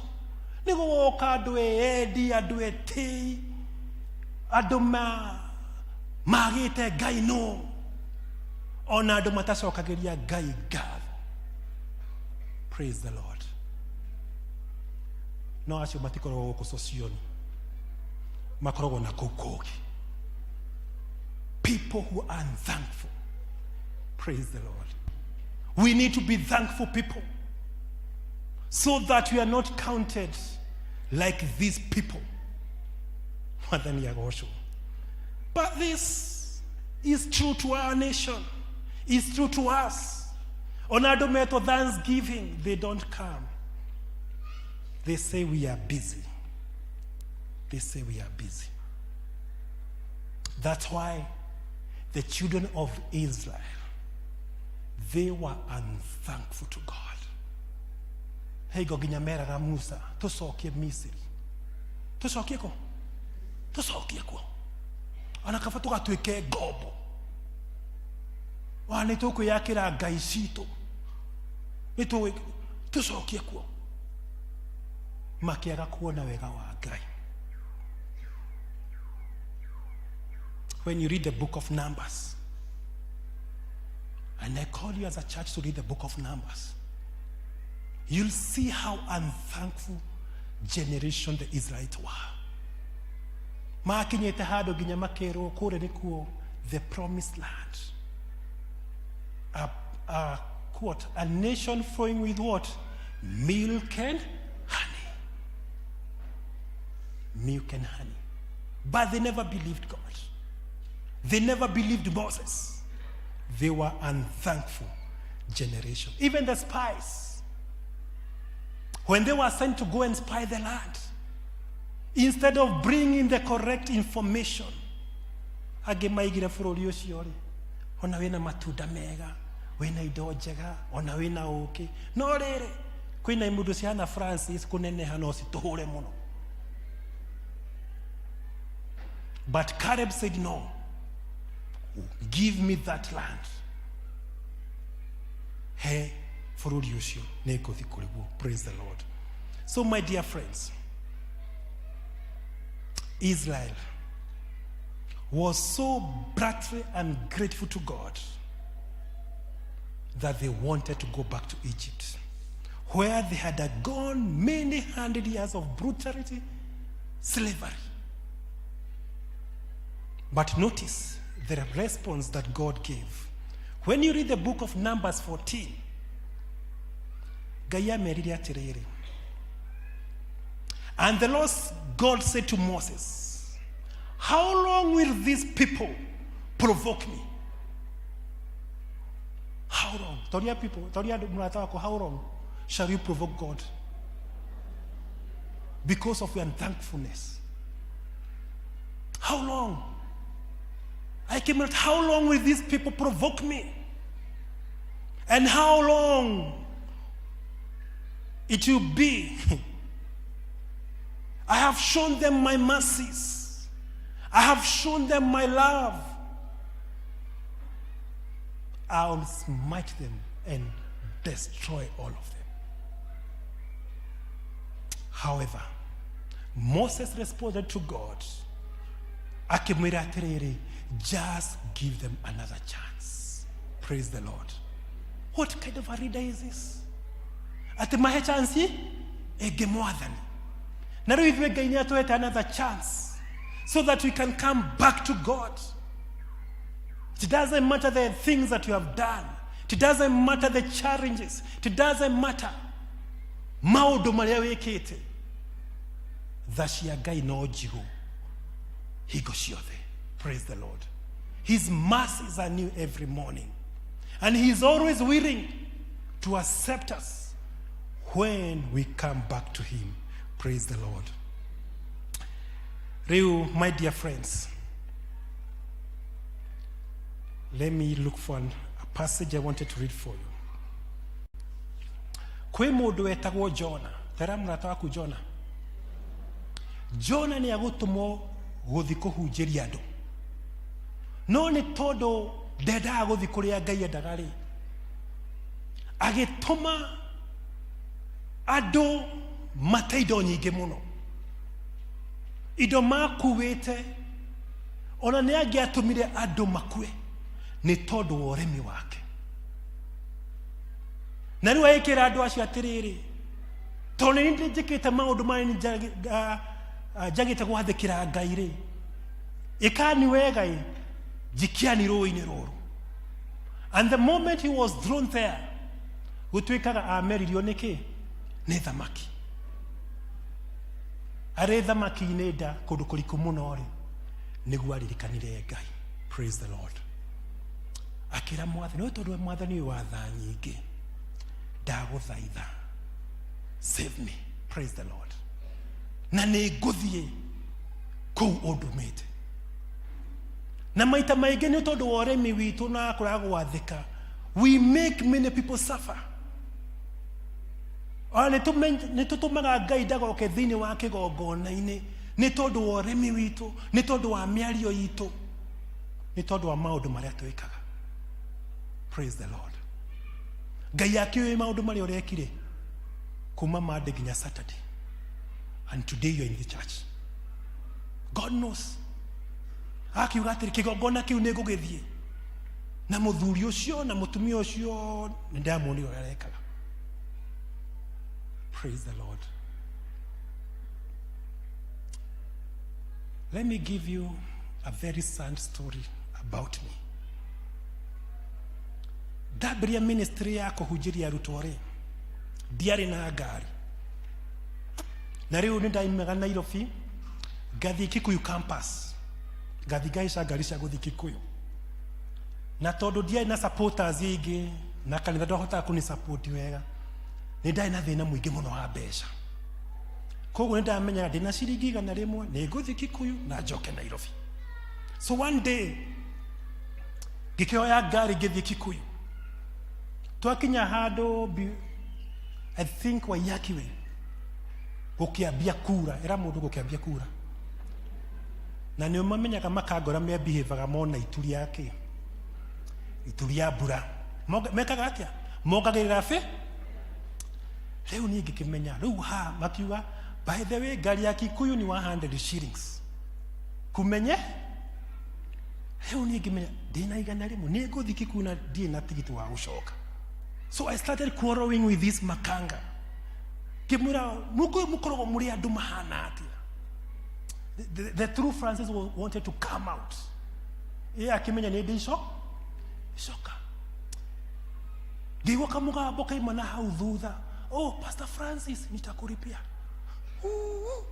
nĩ gũgoka andũ eendi, andũ etĩi, andũ ma magĩte Ngai no ona andũ matacokagĩria Ngai ngatho. Praise the Lord. No acio matikoragwo gũkũ Socioni, makoragwo na kũu kũngĩ. People who are unthankful. Praise the Lord. We need to be thankful people so that we are not counted like these people. Mwathani agocwo. But this is true to our nation. It's true to us. Ona andũ metwo Thanksgiving, they don't come. They say we are busy. They say we are busy. That's why the children of Israel, they were unthankful to God. Hingo nginya meraga Musa, tũcokie Misiri. Tũcokie kũ? Tũcokie kuo. Ona kaba tũgatuĩke ngombo. Ona nĩ tũkwĩyakĩra ngai citũ. Nĩ tũcokie kuo. Makĩaga kuona wega wa Ngai. When you read the book of Numbers, and I call you as a church to read the book of Numbers, you'll see how unthankful generation the Israelites were. Makinyĩte handũ nginya makerwo kũrĩa nĩkuo the promised land. A quote, a nation flowing with what? Milk and honey. Milk and honey. But they never believed God. They never believed Moses. They were unthankful generation. Even the spies, when they were sent to go and spy the land, instead of bringing the correct information, angĩ maigire bũrũri ũcio rĩ, ona wĩna matunda mega, wĩna indo njega, ona wĩna ũkĩ, no rĩrĩ kwĩna imundu cihana Francis kũneneha no citũhũre mũno. But Caleb said, no, give me that land. He bũrũri ũcio nĩ ngũthiĩ kũrĩ guo. Praise the Lord. So my dear friends, Israel was so brutally ungrateful to God that they wanted to go back to Egypt, where they had gone many hundred years of brutality, slavery. But notice the response that God gave. When you read the book of Numbers 14, Ngai amerire atĩrĩrĩ, and the Lord God said to Moses, how long will these people provoke me? How long? Toria people, toria mũrata waku, how long shall you provoke God? Because of your unthankfulness. How long? I came out, how long will these people provoke me? And how long it will be? I have shown them my mercies. I have shown them my love. I'll smite them and destroy all of them. However, Moses responded to God, akĩmwĩra atĩrĩrĩ, just give them another chance. Praise the Lord. What kind of a leader is this? Atĩ mahe chance ĩngĩ mwathani. Na rĩu ithuĩ Ngai nĩ atũhete another chance so that we can come back to God. It doesn't matter the things that you have done. It doesn't matter the challenges. It doesn't matter maũndũ marĩa wĩkĩte. Tha cia Ngai no njigũ hingo ciothe. Praise the Lord. His mercies are new every morning. And he is always willing to accept us when we come back to him. Praise the Lord. Rĩu, my dear friends, let me look for a passage I wanted to read for you. Kwĩ mũndũ wetagwo Jona. Tera mũrata waku Jona. Jona nĩ agũtũmwo Gũthiĩ kũhunjĩria andũ. No nĩ tondũ ndendaga gũthiĩ kũrĩa Ngai endaga rĩ, agĩtũma andũ mate indo nyingĩ mũno, indo makuĩte, ona nĩ angĩatũmire andũ makue nĩ tondũ wa ũremi wake. Na rĩu agĩkĩra andũ acio atĩrĩrĩ, tondũ nĩ niĩ njĩkĩte maũndũ marĩa njagĩte gwathĩkĩra Ngai rĩ, ĩkani wega ĩ, njikiani rũĩ-inĩ rũrũ. And the moment he was thrown there, gũtuĩkaga ameririo nĩ kĩ? Nĩ thamaki. Arĩ thamaki-inĩ nda kũndũ kũriku mũno rĩ, nĩguo aririkanire Ngai. Praise the Lord. Akĩra Mwathani, we tondũ we Mwathani wĩ wa tha nyingĩ, ndagũthaitha save me. Praise the Lord. Na nĩ ngũthiĩ kũu ũndũmĩte. Na maita maingĩ nĩ tondũ wa ũremi witũ na kũraga gwathĩka, we make many people suffer. Ona nĩ tũtũmaga Ngai ndagoke thĩinĩ wa kĩgongona-inĩ nĩ tondũ wa ũremi witũ, nĩ tondũ wa mĩario itũ, nĩ tondũ wa maũndũ marĩa twĩkaga. Praise the Lord. Ngai akĩũĩ maũndũ marĩa ũrekire kuma Monday nginya Saturday, and today you are in the church. God knows. Akiuga atĩrĩ, kĩgongona kĩu nĩ ngũgĩthiĩ na mũthuri ũcio na mũtumia ũcio, nĩ ndamuonire ũrĩa arekaga. Praise the Lord. Let me give you a very sad story about me. Ndambĩrĩria ministry ya kũhunjĩria arutwo rĩ, ndiarĩ na ngari, na rĩu nĩ ndaimaga Nairobi ngathiĩ Kikuyu campus, ngathiĩ ngahaica ngari cia gũthiĩ Kikuyu, na tondũ ndiarĩ na supporters aingĩ na kanitha ndwahotaga kũni support wega, nĩ ndarĩ na thĩna mũingĩ mũno wa mbeca. Koguo nĩ ndamenyaga ndĩna ciringi 100 nĩ ngũthiĩ Kikuyu na njoke Nairobi. So one day ngĩkĩoya ngari ngĩthiĩ Kikuyu. Twakinya handũ I think Waiyaki Way, gũkĩambia kura, ĩra mũndũ gũkĩambia kura, na nĩ mamenyaga makangora mebehavaga mona itu rĩa kĩ, itu rĩa mbura. Mekaga atĩa? Mongagĩrĩra bĩ. Rĩu niĩ ngĩkĩmenya rĩu ha makiuga, by the way, ngari ya Kikuyu ni 100 shillings kumenye. Rĩu niĩ ngĩmenya ndĩna 100 nĩ ngũthiĩ Kikuyu na ndirĩ na tigiti wa gũcoka. So I started quarreling with this makanga, ngĩmwĩra, mũkũyũ mũkoragwo mũrĩ andũ mahana atĩa? The true Francis wanted to come out. Ĩ akĩmenya nĩ ndĩ ico icoka, ngĩigua kamũgambo kaima na hau thutha, "Oh, Pastor Francis, nitakulipia." Uu.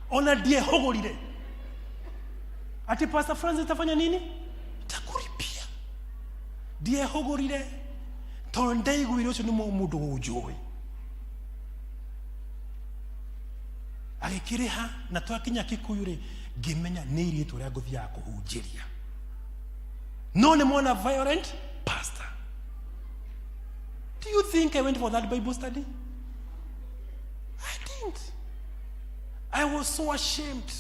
Ona ndiehũgũrire ati Pastor Francis tafanya nini, takulipia. Ndiehũgũrire tondũ ndaiguire ũcio nĩ mũndũ ũnjũĩ. Agĩkĩrĩha, na twakinya Kikuyu rĩ, ngĩmenya nĩ irĩtu ũrĩa ngũthiaga kũhunjĩria, no nĩ mwana violent pastor. Do you think I went for that Bible study? I didn't. I was so ashamed.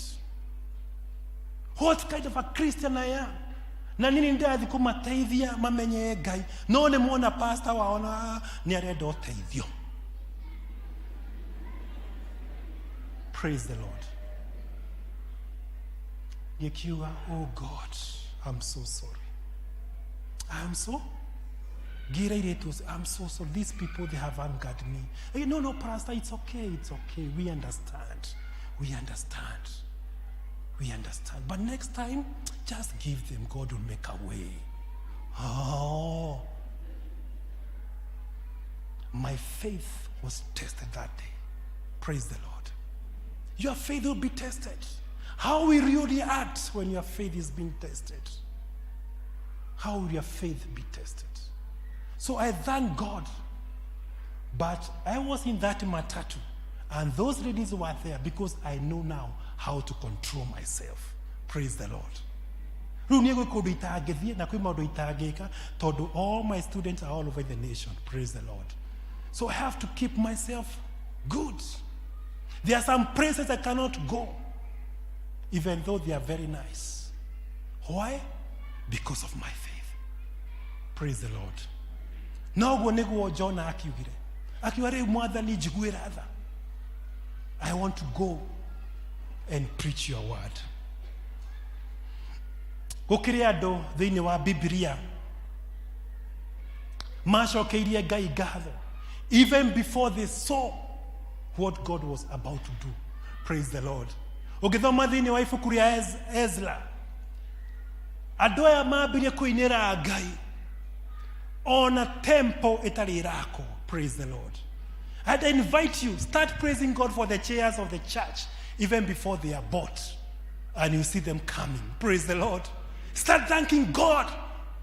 What kind of a Christian I am? Na nini ndathi kũmateithia mamenye Ngai, no nĩ mwana pastor waona nĩ arenda ũteithio. Praise the Lord. Ngĩkiuga, "Oh God, I'm so sorry. I'm so," ngĩra irĩtu ũcio, "I'm so sorry. These people, they have angered me." "Hey, no, no, pastor, it's okay, it's okay. We understand, we understand, we understand. But next time, just give them. God will make a way." Oh, my faith was tested that day. Praise the Lord. Your faith will be tested. How will you react when your faith is being tested? How will your faith be tested? So I thank God. But I was in that matatu, and those ladies were there because I know now how to control myself. Praise the Lord. Rĩu niĩ gwĩ kũndũ itangĩthiĩ na kwĩ maũndũ itangĩka tondũ all my students are all over the nation. Praise the Lord. So I have to keep myself good. There are some places I cannot go. Even though they are very nice. Why? Because of my faith. Praise the Lord. Noguo nĩguo Jona akiugire. Akiuga rĩu mwathani njiguĩra tha. I want to go and preach your word. Gũkĩrĩ andũ thĩinĩ wa Bibilia macokeirie Ngai ngatho even before they saw what God was about to do. Praise the Lord. Ũngĩthoma thĩinĩ wa ibuku rĩa Ezra, andũ aya mambirie kũinĩra Ngai ona temple ĩtarĩ ĩrakwo. Praise the Lord. I'd invite you, start praising God for the chairs of the church even before they are bought, and you see them coming. Praise the Lord. Start thanking God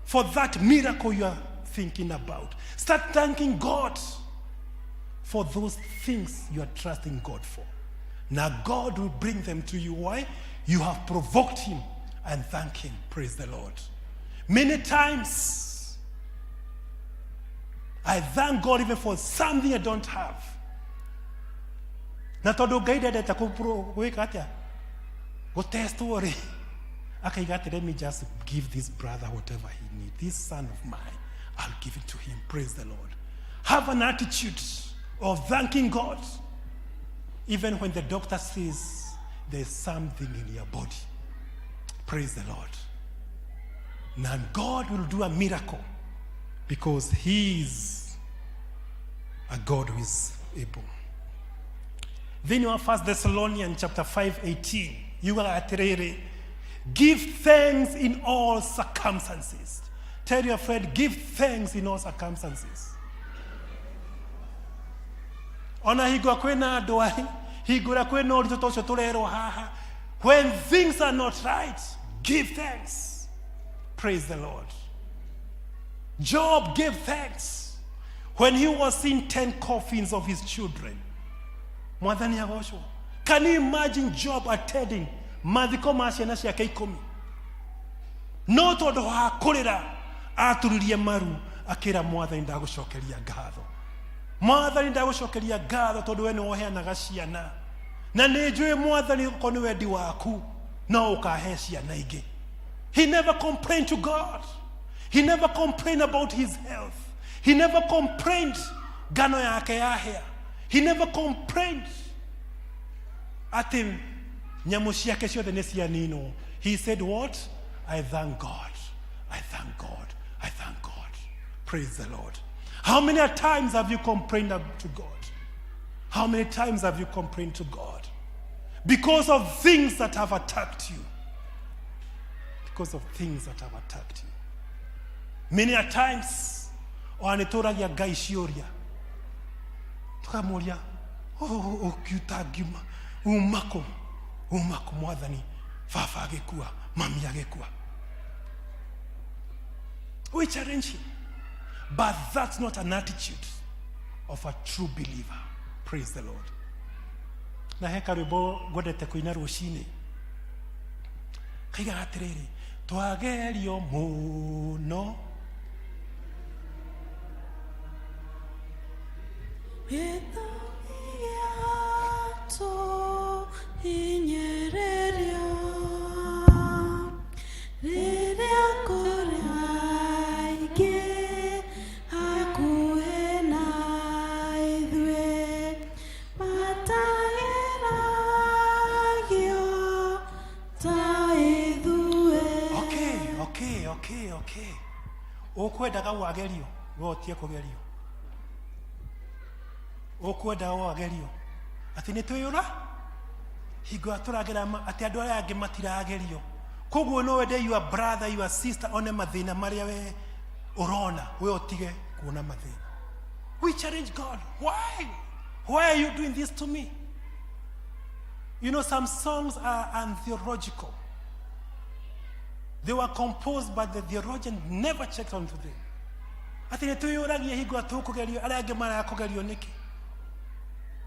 for that miracle you are thinking about. Start thanking God for those things you are trusting God for. Now God will bring them to you. Why? You have provoked him, and thank him. Praise the Lord. Many times, I thank God even for something I don't have. Na tondũ Ngai ndendete gwĩka atĩa? Gũtestwo rĩ, akaiga atĩ let me just give this brother whatever he needs. This son of mine, I'll give it to him. Praise the Lord. Have an attitude of thanking God even when the doctor says there's something in your body. Praise the Lord. Now God will do a miracle because he is a God who is able. Thĩinĩ wa 1 Thessalonians chapter 5:18 yugaga atĩrĩrĩ, give thanks in all circumstances. Tell your friend, give thanks in all circumstances. Ona hingo kwĩna ndwari, hingo ĩrĩa kwĩna ũritũ ta ũcio tũrerwo haha, when things are not right, give thanks. Praise the Lord. Job gave thanks when he was seeing 10 coffins of his children. Mwathani agocwo. Can you imagine Job attending mathiko ma ciana ciake ikũmi? No tondũ wa kũrĩra aturirie maru akĩra mwathani ndagũcokeria ngatho. Mwathani ndagũcokeria ngatho tondũ we nĩwe ũheanaga ciana. Na nĩ njũĩ mwathani okorwo nĩ wendi waku no ũkahe ciana ingĩ. He never complained to God. He never complained about his health. He never complained ngano yake yahĩa. He never complained atĩ nyamũ ciake ciothe nĩ cianinwo. He said what? I thank God. I thank God. I thank God. Praise the Lord. How many times have you complained to God? How many times have you complained to God? Because of things that have attacked you. Because of things that have attacked you. Many a times, ona nĩ tũragia Ngai ciũria. Tũkamũria, ũkiuta ngiuma, uma kũ? Uma kũ mwathani? Baba agĩkua, mami agĩkua. We challenge him. But that's not an attitude of a true believer. Praise the Lord. Na he karwĩmbo ngwendete kũina rũcinĩ kaigaga atĩrĩrĩ, twagerio mũno Gĩtũmi rĩrĩa kũrĩ aingĩ hakuhĩ na ithuĩ matageragio ta ithuĩ. Okay. Ũkwendaga wagerio, we ũtige kũgerio. Ũkwendaga wagerio atĩ nĩ twĩyũra hingo ĩrĩa tũragera atĩ andũ arĩa angĩ matiragerio. Koguo no wende your brother, your sister one mathĩna marĩa we ũrona, we ũtige kuona mathĩna. We challenge God. Why? Why are you doing this to me? You know, some songs are untheological. They were composed by the theologian, never checked onto them. Atĩ nĩ twĩyũragia hingo ĩrĩa tũkũgerio, arĩa angĩ maraga kũgerio nĩkĩ?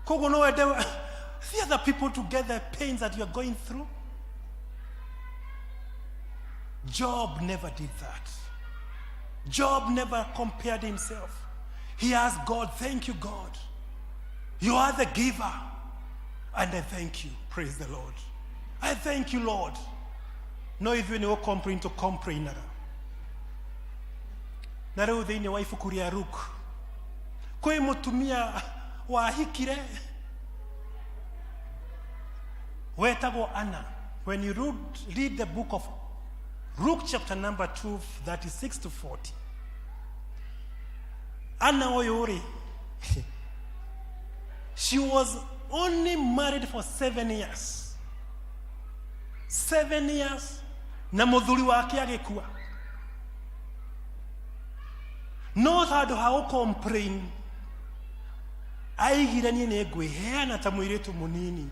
Koguo no wende see other people to get the pains that you are going through. Job never did that. Job never compared himself. He asked God, thank you, God. You are the giver. And I thank you. Praise the Lord. I thank you Lord. No ithuĩ nĩ gũ complain tũ complainaga. Na rĩu thĩinĩ wa ibuku rĩa Luke kwĩ mũtumia wahikire wetagwo Anna. When you read the book of Luke chapter number 2, 36 to 40, Anna ũyũ rĩ, she was only married for 7 years, 7 years, na mũthuri wake agĩkua. No handũ ha gũ complain, aigire, "Niĩ nĩ ngwĩheana ta mũirĩtu mũnini,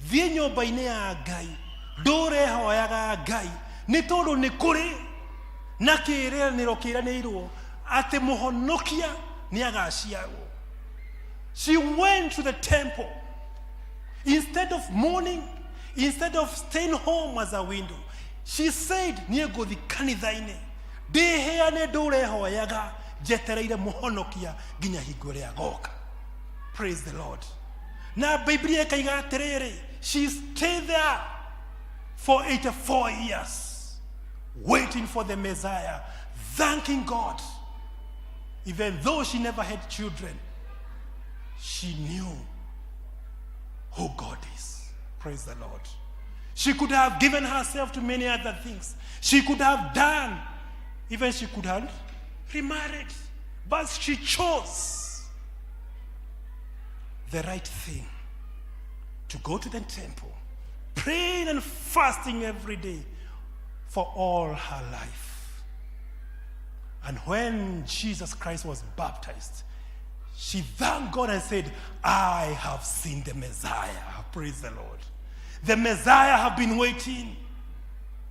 thiĩ nyũmba-inĩ ya Ngai, ndũre hoyaga Ngai, nĩ tondũ nĩ kũrĩ na kĩĩranĩro kĩranĩirwo atĩ mũhonokia nĩ agaciarwo." She went to the temple instead of mourning, instead of staying home as a widow. She said, "Niĩ ngũthi kanitha-inĩ, ndĩheane, ndũre hoyaga, njetereire mũhonokia nginya hingo ĩrĩa agoka." Praise the Lord. Na Biblia ĩkaiga atĩrĩrĩ, she stayed there for 84 years waiting for the Messiah, thanking God. Even though she never had children, she knew who God is. Praise the Lord. She could have given herself to many other things. She could have done, even she could have remarried. But she chose the right thing, to go to the temple, praying and fasting every day for all her life. And when Jesus Christ was baptized, she thanked God and said, "I have seen the Messiah." Praise the Lord. The Messiah have been waiting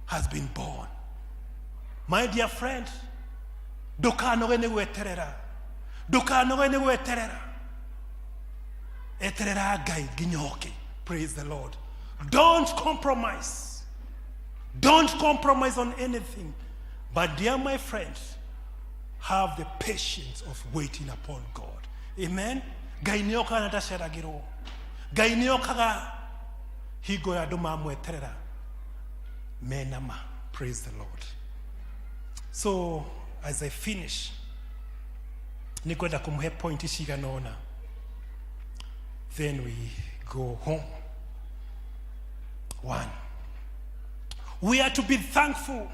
has been born. My dear friend, ndũkanoge nĩ gweterera, ndũkanoge nĩ gweterera. Eterera Ngai nginya oke. Praise the Lord. Don't compromise. Don't compromise on anything. But dear my friends, have the patience of waiting upon God. Amen. Ngai nĩ okaga na ndaceragĩrwo. Ngai nĩ okaga hingo ya andũ mamweterera mena ma. Praise the Lord. So as I finish, nĩngwenda kũmũhe point cigana ũna, then we go home. One, we are to be thankful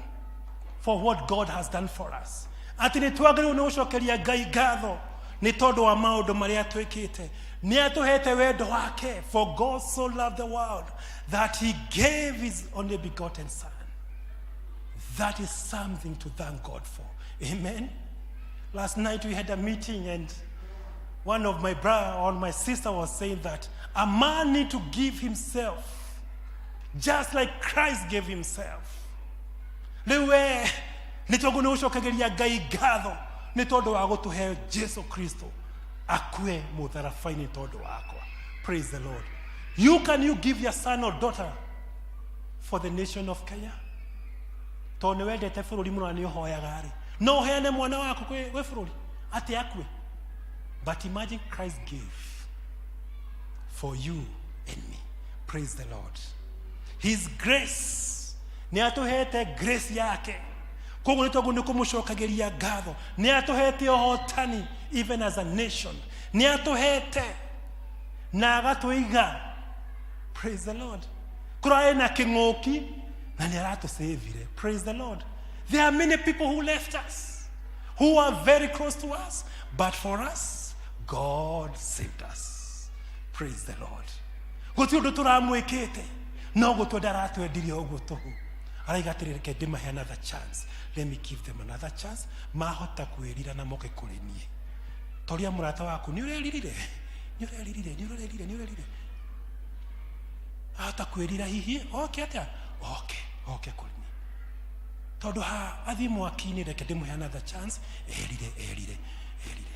for what God has done for us, atĩ nĩ twagĩrĩirwo nĩ gũcokeria Ngai ngatho nĩ tondũ wa maũndũ marĩa twĩkĩte. Nĩ atũhete wendo wake. For God so loved the world that he gave his only begotten son. That is something to thank God for. Amen. Last night we had a meeting, and one of my brother or my sister was saying that a man need to give himself just like Christ gave himself. Rĩu we nĩ twagwo nĩ gũcokegeria Ngai ngatho nĩ tondũ wa gũtũhe Jesu Kristo akue mũtharaba-inĩ tondũ wakwa. Praise the Lord. You can you give your son or daughter for the nation of Kenya? Tondũ nĩ wendete bũrũri mũno na nĩ ũhoyaga rĩ, no ũheane mwana waku kwĩ bũrũri atĩ akue? But imagine, Christ gave for you and me. Praise the Lord. His grace, nĩ atũhete grace yake. Koguo nĩ tondũ nĩ kũmũcokagĩria ngatho, nĩ atũhete ũhotani even as a nation, nĩ atũhete na agatũiga. Praise the Lord. Kũrarĩ na kĩng'ũki na nĩ aratũsavire. Praise the Lord. There are many people who left us, who are very close to us, but for us, God saved us. Praise the Lord. Gũtirĩ ũndũ tũramwĩkĩte, no gũtwenda aratwendirie ũguo tũhũ. Araiga atĩrĩ, "Reke ndĩmahe another chance. Let me give them another chance, mahota kwĩrira na moke kũrĩ niĩ." Toria mũrata waku, "Nĩ ũreririre? Nĩ ũreririre? Nĩ ũreririre? Nĩ ũreririre?" Ahota kwĩrira hihi oke atĩa, oke kũrĩ niĩ, tondũ ha athiĩ mwaki-inĩ, reke ndĩmũhe another chance erire, erire, erire.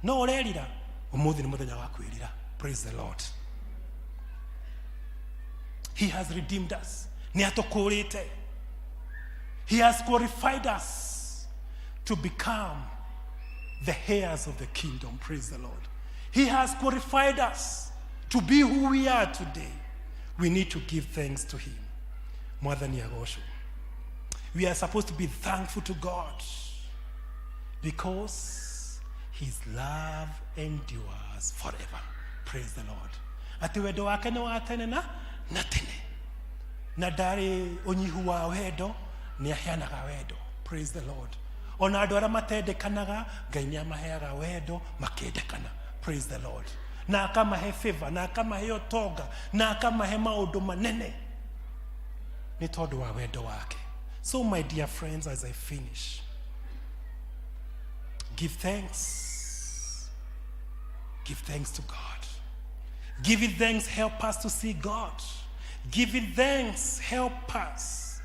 No ũrerira? Ũmũthĩ nĩ mũthenya wa kwĩrira. Praise the Lord. He has redeemed us. Nĩ atũkũrĩte. He has qualified us to become the heirs of the kingdom. Praise the Lord. He has qualified us to be who we are today. We need to give thanks to him. Mwathani agocwo. We are supposed to be thankful to God because his love endures forever. Praise the Lord. Atĩ wendo wake nĩ wa tene na tene, na ndarĩ ũnyihu wa wendo, nĩ aheanaga wendo. Praise the Lord. Ona andũ arĩa matendekanaga, Ngai nĩ amaheaga wendo makendekana. Praise the Lord. Na akamahe favor, na akamahe ũtonga, na akamahe maũndũ manene nĩ tondũ wa wendo wake. So my dear friends, as I finish, give thanks. Give thanks to God. Giving thanks help us to see God. Giving thanks help us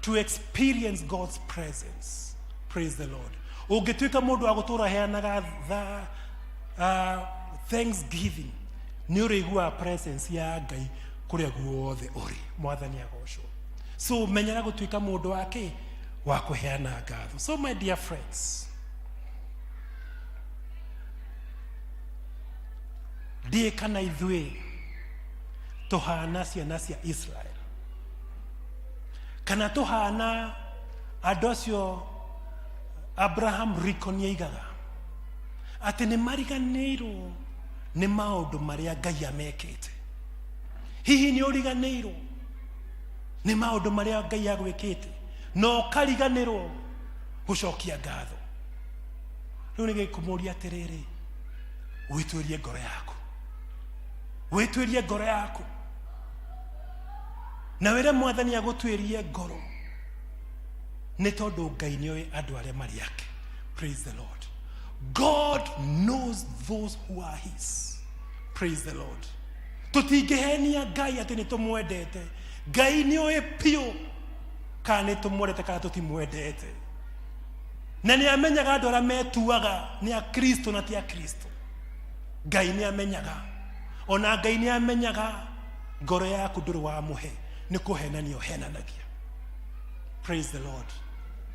to experience God's presence. Praise the Lord. Ũngĩtuĩka mũndũ wa gũtũra heanaga thanksgiving, nĩ ũrĩiguaga presence ya Ngai kũrĩa guothe ũrĩ. Mwathani agocwo. So menyera gũtuĩka mũndũ wa kĩ wa kũheana ngatho. So my dear friends, ndiĩ kana ithuĩ tũhana ciana cia Israel kana tũhana andũ acio Abraham Lincoln aigaga atĩ nĩ mariganĩirwo nĩ maũndũ marĩa Ngai amekĩte. Hihi nĩ ũriganĩirwo nĩ maũndũ marĩa Ngai agwĩkĩte na ũkariganĩrwo gũcokia ngatho? Rĩu nĩ gĩkũmũria atĩrĩrĩ, wĩtuĩrie ngoro yaku, wĩtuĩrie ngoro yaku, na wĩre Mwathani agũtuĩrie ngoro, nĩ tondũ Ngai nĩoĩ andũ arĩa marĩ ake. Praise the Lord. God knows those who are his. Praise the Lord. Tũtingĩhenia Ngai atĩ nĩ tũmwendete. Ngai nĩoĩ biũ kana nĩ tũmwendete kana tũtimwendete, na nĩ amenyaga andũ arĩa metuaga nĩ a Kristo na ti a Kristo. Ngai nĩ amenyaga. Ona Ngai nĩ amenyaga ngoro yaku ndũrĩ wamũhe, nĩ kũhenania ũhenanagia. Praise the Lord.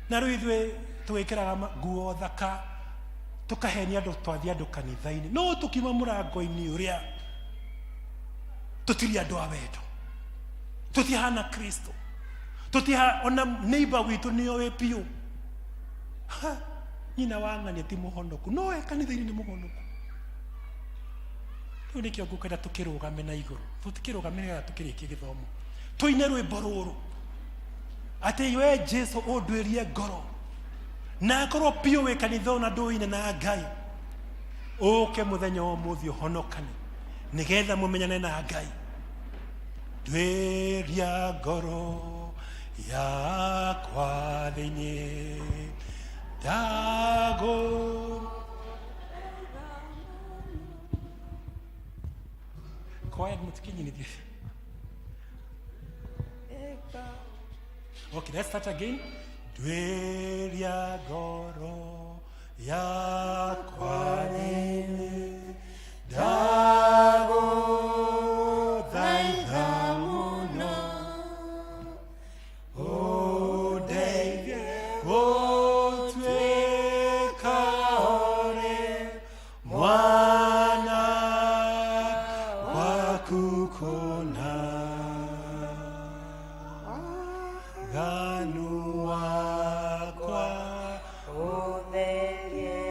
Na rĩu ithuĩ twĩkĩraga nguo thaka, tũkahenia andũ twathiĩ andũ kanitha-inĩ, no tũkiuma mũrango-inĩ ũrĩa tũtirĩ andũ a wendo, tũtihana Kristo, tũtiha ona neighbor witũ nĩoĩ biũ. Ha, nyina wa ng'ania ti mũhonoku, no e kanitha-inĩ nĩ mũhonoku. Rĩu nĩkĩo ngũkwenda tũkĩrũgame na igũrũ, tũtikĩrũgame nĩgetha tũkĩrĩkie gĩthomo, tũine rwĩmbo rũrũ atĩ we Jesu ũnduĩrie ngoro, na akorwo biũ wĩ kanitha ona ndũine na Ngai, ũke mũthenya wa ũmũthĩ ũhonokane nĩgetha mũmenyane na Ngai. Nduĩria ngoro yakwa thĩinĩ ndagũ. Quiet, mũtikinyinithie. Okay, let's start again. Nduĩria ngoro yakwa thĩinĩ ndagũthaitha mũno, ũndeithie gũtuĩka ũrĩ mwana waku kũna, ganu wakwa ũtherie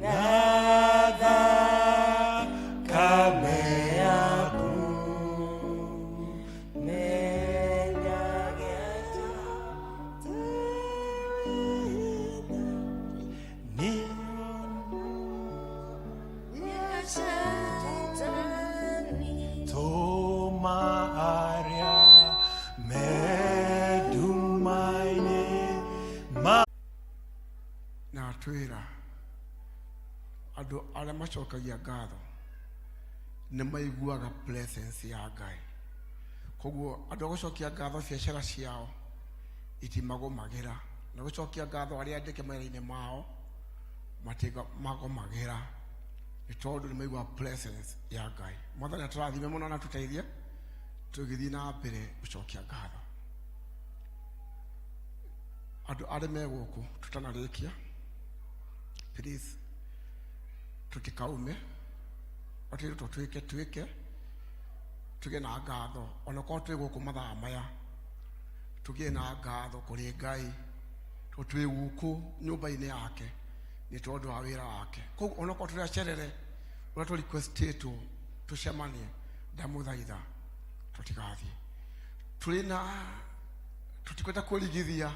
na thakame yaku. Menyage atĩ Ni Shetani tũma arĩa me nduma-inĩ ma Na atwĩra andũ arĩa macokagia ngatho nĩ maiguaga presence ya Ngai. Koguo andũ a gũcokia ngatho, biacara ciao itimagũmagĩra, na gũcokia ngatho arĩa andĩke mawĩra-inĩ mao matimagũmagĩra, nĩ tondũ nĩ maiguaga presence ya Ngai. Mwathani atũrathime mũno na tũteithie tũgĩthiĩ na mbere gũcokia ngatho. Andũ arĩa me gũkũ, tũtanarĩkia, please tũtikaume, watĩrĩtwo twĩke twĩke. Tũgĩe na ngatho onakorwo twĩ gũkũ mathaa maya, tũgĩe na ngatho kũrĩ Ngai tondũ twĩ gũkũ nyũmba-inĩ yake nĩ tondũ wa wĩra wake. Koguo onakorwo tũrĩ acerere ũrĩa tũ requestĩtwo tũcemanie, ndamũthaitha tũtigathiĩ. Tũrĩ na tũtikwenda kwĩrigithia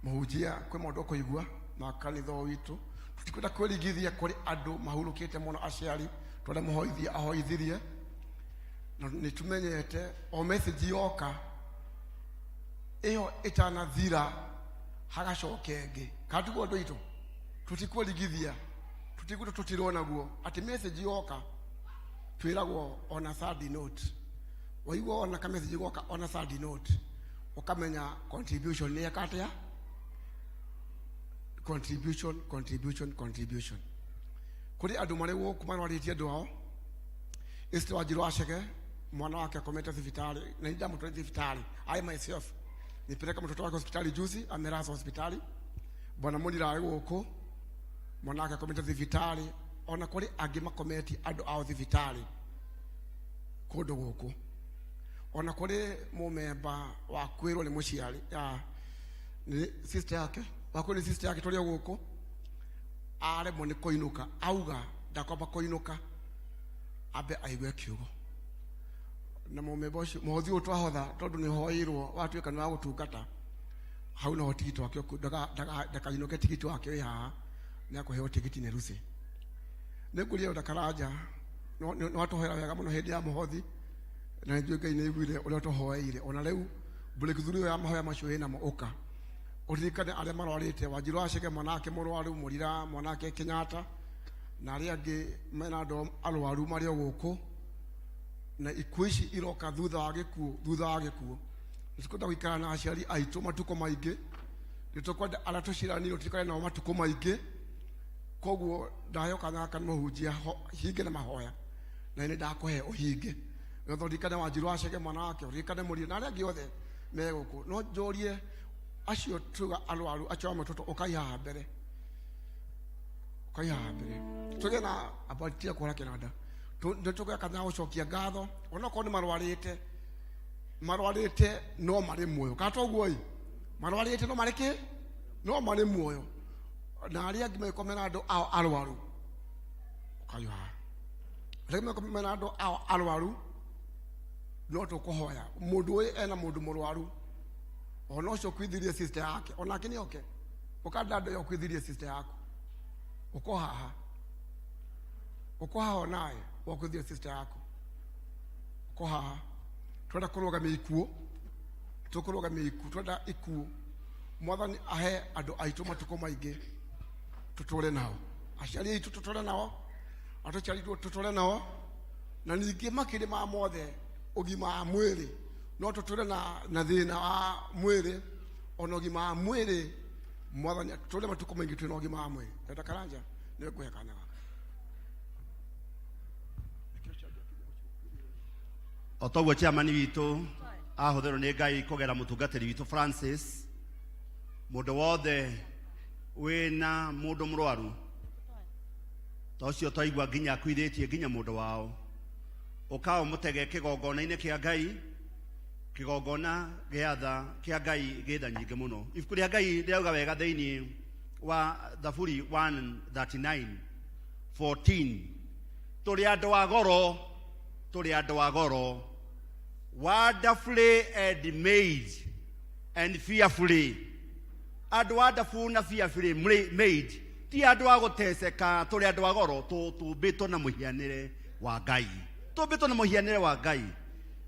mũhunjia, kwĩ maũndũ ũkũigua ma kanitha ũyũ witũ, tũtikwenda kwĩrigithia kũrĩ andũ mahurũkĩte mũno, aciari tũrĩa mũhoithia ahoithirie, na nĩ tũmenyete o message yoka ĩyo ĩtanathira hagacoka ĩngĩ, kana tiguo andũ aitũ? Tũtikwĩrigithia, tũtiguo tũtirwo naguo atĩ message yoka twĩragwo ona sad note, waigua ona ka message goka ona sad note ũkamenya contribution nĩ eka atĩa, contribution, contribution, contribution. Kũrĩ andũ marĩ gũkũ marwarĩtie andũ ao. Esther Wanjiru Wacege mwana wake akomete thibitarĩ na nĩ ndamũtwarire thibitarĩ. I myself nipeleka mtoto wake hospitali juzi, amelazwa hospitali. Bwana Mũrira arĩ gũkũ, mwana wake akomete thibitarĩ. Ona kũrĩ angĩ makometie andũ ao thibitarĩ kũndũ gũkũ. Ona kũrĩ mũmemba wa kwĩrwo nĩ mũciari ya nĩ sister yake, wakwĩrwo nĩ sister yake tũrĩ o gũkũ, aremwo nĩ kũinũka, auga ndakwamba kũinũka ambe aigue kiugo. Na mũmemba ũcio mũhothi ũyũ twahotha tondũ nĩ hoeirwo watuĩka nĩ wa gũtungata hau, noho tigiti wake ndakainũke, tigiti wake wĩ haha, nĩ akũheo tigiti nĩ Lucy. Nĩ ngũria Elder Karanja, nĩ watũhoera wega mũno hĩndĩ ya mũhothi, na nĩ njũĩ Ngai nĩ aiguire ũrĩa ũtũhoeire. Ona rĩu breakthrough ĩyo ya mahoya macio wĩnamo, ũka ũririkane arĩa marwarĩte, Wanjiru Wacege mwana wake mũrwaru, Mũrira mwana wake Kenyatta, na arĩa angĩ mena andũ arwaru marĩ o gũkũ, na ikuũ ici iroka thutha wa gĩkuũ, thutha wa gĩkuũ. Nĩ tũkwenda gũikara na aciari aitũ matukũ maingĩ, nĩ tũkwenda arĩa tũciaranĩirwo tũikare nao matukũ maingĩ. Koguo ndaheo kanya gaka nĩ mũhunjia hinge na mahoya, na nĩ ndakũhe ũhinge nĩgetha ũririkane Wanjiru Wacege mwana wake, ũririkane Mũrira na arĩa angĩ othe me gũkũ. No njũrie acio tuga arwaru acio amwe tũtũ, ũkai haha mbere, ũkai haha mbere, tũgĩe na ambatiria kũhũra kĩnanda. Nĩ tũgĩa kanya gũcokia ngatho onokorwo nĩ marwarĩte, marwarĩte no marĩ muoyo, kana toguo ĩ, marwarĩte no marĩ kĩ, no marĩ muoyo, na arĩa angĩ magĩkorwo mena andũ ao arwaru, ũkai haha, arĩa angĩ magĩkorwo mena andũ ao arwaru, no tũkũhoya mũndũ ũyũ ena mũndũ mũrwaru, ona ũcio ũkuithirie sister yake, onake nĩ oke. Ũkanda andũ ĩyo ũkuithirie sister yaku, ũko haha, ũko haha, onawe wakuithirie sister yaku, ũko haha. Twenda kũrũgamia ikuũ, tũkũrũgamia ikuũ, twenda ikuũ. Mwathani ahe andũ aitũ matukũ maingĩ tũtũre nao, aciari aitũ tũtũre nao, atũciarirwo tũtũre nao, na ningĩ makĩria ma mothe ũgima wa mwĩrĩ. No tũtũre na thĩna wa mwĩrĩ, ona ũgima wa mwĩrĩ, Mwathani tũtũre matukũ maingĩ twĩna ũgima wa mwĩrĩ. Elder Karanja nĩwe ngũhe kanya gaka. O toguo chairman witũ ahũthĩrwo nĩ Ngai kũgera mũtungatĩri witũ Francis, mũndũ wothe wĩna mũndũ mũrwaru ta ũcio twaigua nginya akuithĩtie nginya mũndũ wao, ũka ũmũtege kĩgongona-inĩ kĩa Ngai, kĩgongona gĩa tha kĩa Ngai gĩ tha nyingĩ mũno. Ibuku rĩa Ngai rĩrauga wega thĩinĩ wa Thaburi 139 14, tũrĩ andũ a goro, tũrĩ andũ a goro, wonderfully and made and fearfully, andũ wonderful na fearfully made, ti andũ a gũteceka, tũrĩ andũ a goro, tũmbĩtwo na mũhianĩre wa Ngai, tũmbĩtwo na mũhianĩre wa Ngai,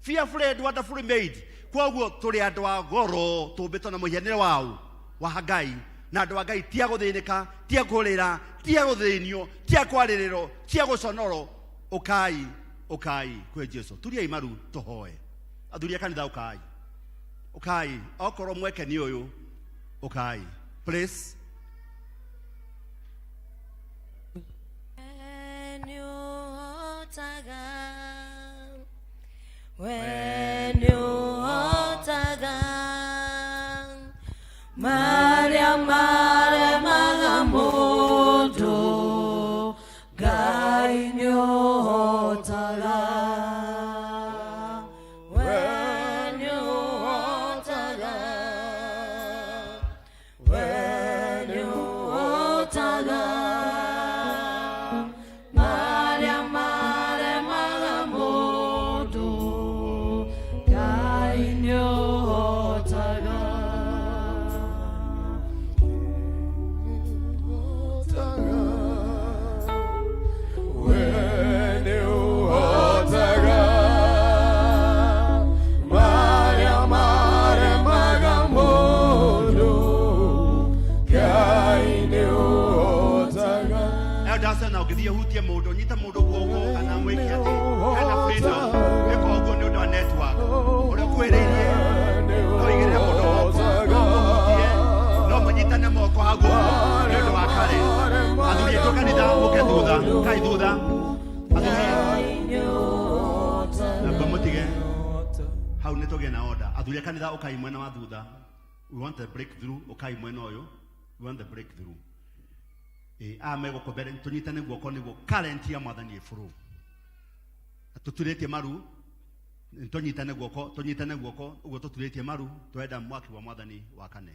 fearfully and wonderfully made. Koguo tũrĩ andũ a goro, tũmbĩtwo na mũhianĩre wao wa Ngai, na andũ a Ngai ti a gũthĩnĩka, ti a kũrĩra, ti a gũthĩnio, ti a kwarĩrĩrwo, ti a gũconorwo. Ũkai, ũkai kwĩ Jesu. Turiai maru tũhoe. Athuri a kanitha, ũkai, ũkai, okorwo mweke nĩ ũyũ, ũkai please. Nĩũhotaga, we nĩũhotaga marĩa maremaga mũndũ, Ngai nĩũhotaga. Julius na ũngĩthiĩ ũhutie mũndũ, nyita mũndũ guoko kana mwĩke atĩ hena freedom. Ĩka ũguo nĩ ũndũ wa network. Ũrĩa ũkuhĩrĩirie no ũigĩrĩre mũndũ moko, no ũmũhutie, no mũnyitane moko hau ũguo nĩ ũndũ wa kare. Athuri aitũ kanitha mũke thutha, kai thutha. Athuri na mũtige hau nĩ tũgĩe na order. Athuri a kanitha ũkai mwena wa thutha. We want the breakthrough, ũkai mwena ũyũ. We want the breakthrough. Aya me gũkũ mbere tũnyitane guoko nĩguo current ya mwathani ĩbũrũ. Tũturĩtie maru, tũnyitane guoko, tũnyitane guoko ũguo tũturĩtie maru, twenda mwaki wa mwathani wakane.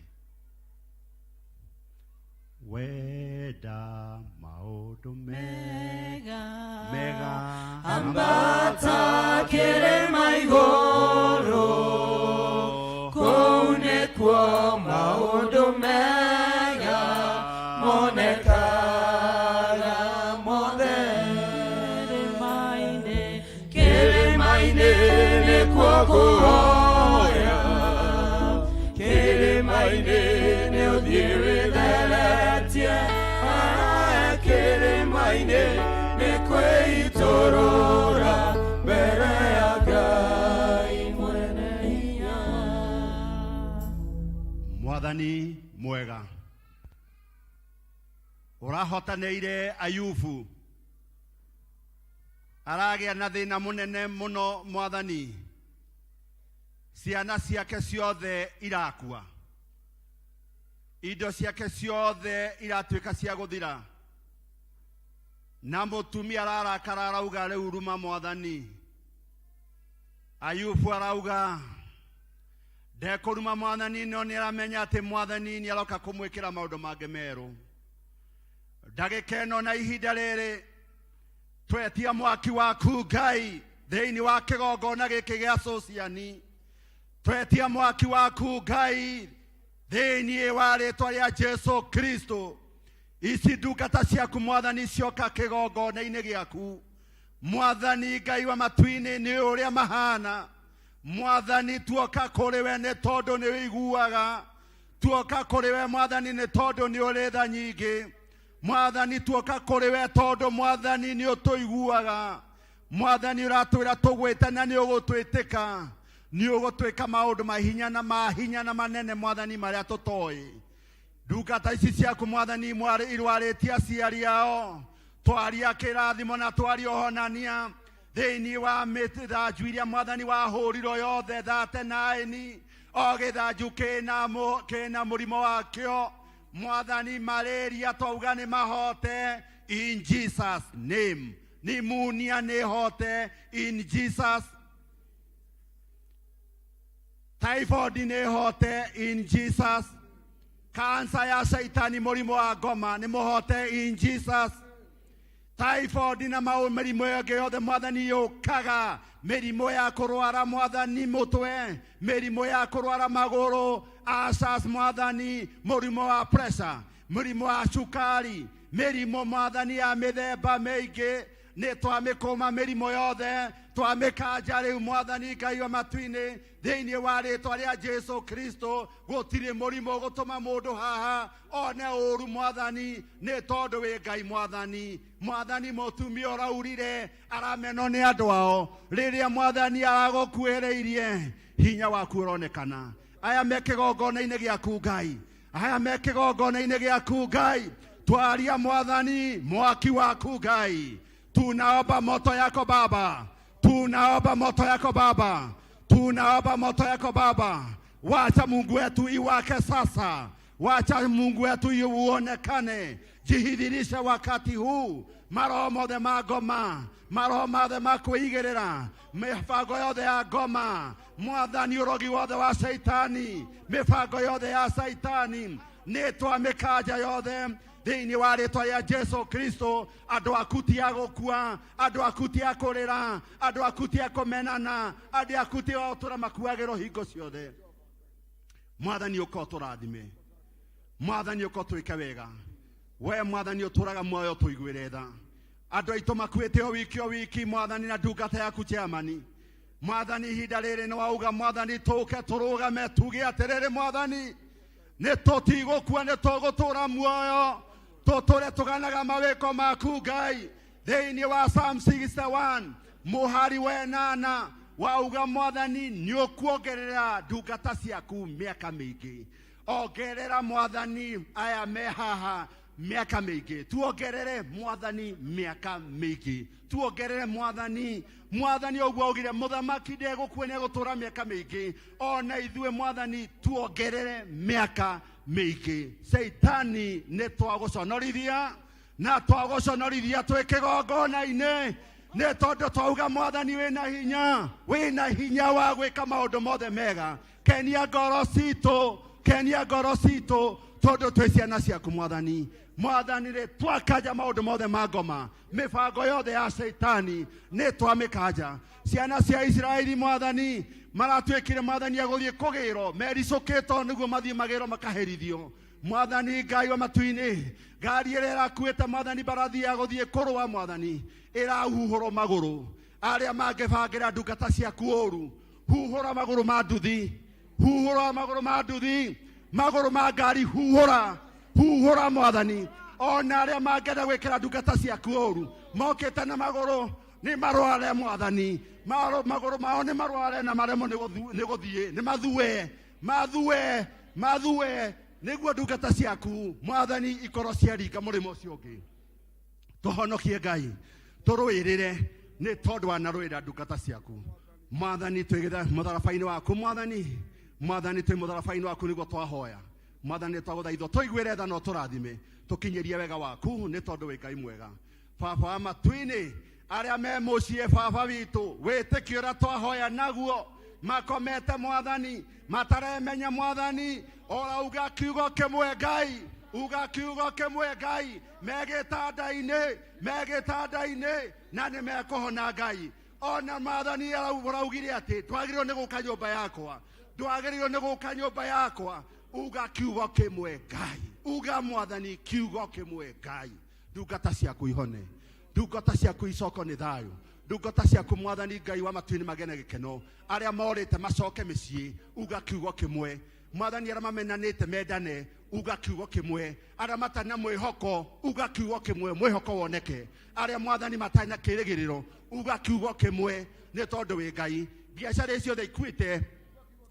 Wenda maũndũ mega mega Ambata kĩrĩma igũrũ, kũu nĩkuo maũndũ mega monekaga mothe. Kĩrĩma-inĩ nĩkuo kũhoya, kĩrĩma-inĩ nĩ ũthiĩ wĩtheretie, Ah, kĩrĩma-inĩ nĩ kwĩitũrũra mbere ya Ngai mwene hinya. Mwathani mwega ũrahotanĩire Ayubu aragĩa na thĩna mũnene mũno mwathani, ciana ciake ciothe irakua, indo ciake ciothe iratuĩka cia gũthira, na mũtumia ararakara arauga rĩu ruma mwathani. Ayubu arauga ndekũruma mwathani, no nĩ aramenya atĩ mwathani nĩ aroka kũmwĩkĩra maũndũ mangĩ merũ. Ndagĩka ĩno na ihinda rĩrĩ twetia mwaki waku Ngai thĩinĩ wa kĩgongona gĩkĩ gĩa Sociani, twetia mwaki waku Ngai thĩinĩ wa rĩtwa rĩa Jesu Kristo. Ici ndungata ciaku mwathani cioka kĩgongona-inĩ gĩaku mwathani Ngai wa matu-inĩ, nĩ ũrĩa mahana mwathani, tuoka kũrĩ we nĩ tondũ nĩ ũiguaga, tuoka kũrĩ we mwathani nĩ tondũ nĩ ũrĩ tha nyingĩ mwathani, tuoka kũrĩ we tondũ mwathani nĩ ũtũiguaga mwathani, ũratwĩra tũgwĩte na nĩ ũgũtwĩtĩka, nĩ ũgũtwĩka maũndũ mahinya na mahinya na manene mwathani marĩa tũtoĩ. Ndungata ici ciaku mwathani irwarĩtie aciari ao, twaria kĩrathimo na twaria ũhonania thĩinĩ wa mĩthanju iria mwathani wahũrirwo yothe thate naini, o gĩthanju kĩna mũrimũ wakĩo mwathani, malaria twauga nĩ mahote in Jesus name, pneumonia nĩ hote in Jesus, typhoid nĩ hote in Jesus, cancer ya shaitani mũrimũ wa ngoma nĩ mũhote in Jesus, typhoid na maũ mĩrimũ ĩngĩ yothe mwathani yũkaga, mĩrimũ ya kũrwara mwathani mũtwe, mĩrimũ ya kũrwara magũrũ, asas mwathani, mũrimũ wa pressure, mũrimũ wa cukari, mĩrimũ mwathani ya mĩthemba mĩingĩ, nĩ twamĩkũma mĩrimũ yothe, twamĩkanja rĩu mwathani Ngai wa matu-inĩ thĩinĩ wa rĩtwa rĩa Jesu Kristo. Gũtirĩ mũrimũ gũtũma mũndũ haha one ũru mwathani, nĩ tondũ wĩ Ngai mwathani. Mwathani mũtumia ũraurire aramenwo nĩ andũ ao, rĩrĩa mwathani aragũkuhĩrĩirie hinya waku ũronekana. Aya me kĩgongona-inĩ gĩaku Ngai, aya me kĩgongona-inĩ gĩaku Ngai, twaria mwathani mwaki waku Ngai, tunaomba moto yako Baba, tunaomba moto yako Baba, tunaomba moto yako Baba. Wacha Mungu wetu iwake sasa, wacha Mungu wetu uonekane, jihidhirishe wakati huu. Maroho mothe ma ngoma, maroho mothe ma kwĩigĩrĩra, mĩbango yothe ya ngoma mwathani, ũrogi wothe wa caitani, mĩbango yothe ya caitani nĩ twamĩkanja yothe thĩinĩ wa rĩtwa rĩa Jesu Kristo. Andũ aku ti a gũkua, andũ aku ti a kũrĩra, andũ aku ti a kũmenana, andũ aku ti a gũtũra makuagĩrwo hingo ciothe. Mwathani ũka ũtũrathime, mwathani ũka ũtwĩke wega, we mwathani ũtũraga muoyo tũiguĩre tha. Andũ aitũ makuĩte o wiki o wiki mwathani, na ndungata yaku chairman mwathani, ihinda rĩrĩ nĩ wauga mwathani tũke tũrũgame tuge atĩrĩrĩ mwathani, nĩ tũtigũkua, nĩ tũgũtũra muoyo. Tũtũre tũganaga mawĩko maku Ngai. Thĩinĩ wa Psalm 61 mũhari wa ĩnana wauga mwathani nĩ ũkuongerera ndungata ciaku mĩaka mĩingĩ. Ongerera mwathani aya me haha mĩaka mĩingĩ. Tuongerere mwathani mĩaka mĩingĩ. Tuongerere mwathani. Mwathani ũguo augire mũthamaki ndegũkua nĩegũtũra mĩaka mĩingĩ. Ona ithuĩ mwathani tuongerere mĩaka mĩingĩ. Caitani nĩ twagũconorithia na twagũconorithia twĩ kĩgongona-inĩ nĩ tondũ twauga mwathani wĩna hinya, wĩna hinya wa gwĩka maũndũ mothe mega. Kenia ngoro citũ, kenia ngoro citũ tondũ twĩ ciana ciaku mwathani. Mwathani rĩ twakanja maũndũ mothe ma ngoma, mĩbango yothe ya caitani nĩ twamĩkanja. Ciana cia Isiraeli mwathani maratuĩkire mwathani agũthiĩ kũgĩrwo mericũkĩtwo nĩguo mathiĩ magĩrwo makaherithio. Mwathani Ngai wa matu-inĩ, ngari ĩrĩa ĩrakuĩte mwathani mbarathi ya gũthiĩ kũrũa mwathani ĩrahuhũrwo magũrũ. Arĩa mangĩbangĩra ndungata ciaku ũru, huhũra magũrũ ma nduthi, huhũra magũrũ ma nduthi, magũrũ ma ngari huhũra, huhũra mwathani. Ona arĩa mangĩenda gwĩkĩra ndungata ciaku ũru mokĩte na magũrũ nĩ marware mwathani, magũrũ mao nĩ marware na maremwo nĩ gũthiĩ, nĩ mathue, mathue, mathue, nĩguo ndungata ciaku mwathani ikorwo ciaringa mũrĩmo ũcio ũngĩ. Tũhonokie Ngai, tũrũĩrĩre nĩ tondũ wanarũĩra ndungata ciaku mwathani. Twĩgĩra mũtharaba-inĩ waku mwathani, mwathani twĩ mũtharaba-inĩ waku nĩguo twahoya mwathani. Twagũthaithwo tũiguĩre tha na ũtũrathime, tũkinyĩrie wega waku nĩ tondũ wĩ Ngai mwega. Baba wa matu-inĩ, arĩa me mũciĩ baba witũ, wĩtĩkio ũrĩa twahoya naguo makomete mwathani, mataremenya mwathani, ora uga kiugo kĩmwe Ngai, uga kiugo kĩmwe Ngai, me gĩtanda-inĩ, me gĩtanda-inĩ na nĩ mekũhona Ngai. Ona mwathani ũraugire atĩ ndwagĩrĩirwo nĩ gũka nyũmba yakwa, ndwagĩrĩirwo nĩ gũka nyũmba yakwa. Uga kiugo kĩmwe Ngai, uga mwathani kiugo kĩmwe Ngai, ndungata ciaku ihone, ndungata ciaku icoko nĩ thayũ, ndungata ciaku mwathani Ngai wa matu-inĩ magĩe na gĩkeno, arĩa morĩte macoke mĩciĩ, uga kiugo kĩmwe mwathani. Arĩa mamenanĩte mendane, uga kiugo kĩmwe. Arĩa matarĩ na mwĩhoko, uga kiugo kĩmwe, mwĩhoko woneke. Arĩa mwathani matarĩ na kĩrĩgĩrĩro, uga kiugo kĩmwe, nĩ tondũ wĩ Ngai. Biacara icio ciothe ikuĩte,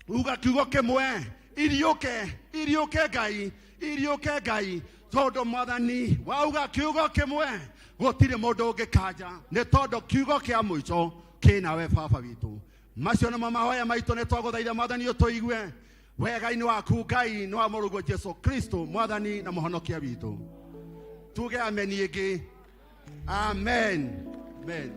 uga kiugo kĩmwe, iriũke, iriũke Ngai, iriũke Ngai, tondũ mwathani wauga kiugo kĩmwe gũtirĩ mũndũ ũngĩkanja, nĩ tondũ kiugo kĩa mũico kĩnawe baba witũ. Macio nĩmo mahoya maitũ, nĩ twagũthaitha mwathani ũtũigue wega-inĩ waku Ngai, nĩ wa mũrũguo Jesu Kristo mwathani na mũhonokia witũ. Tuge amen ĩngĩ. Amen. Amen.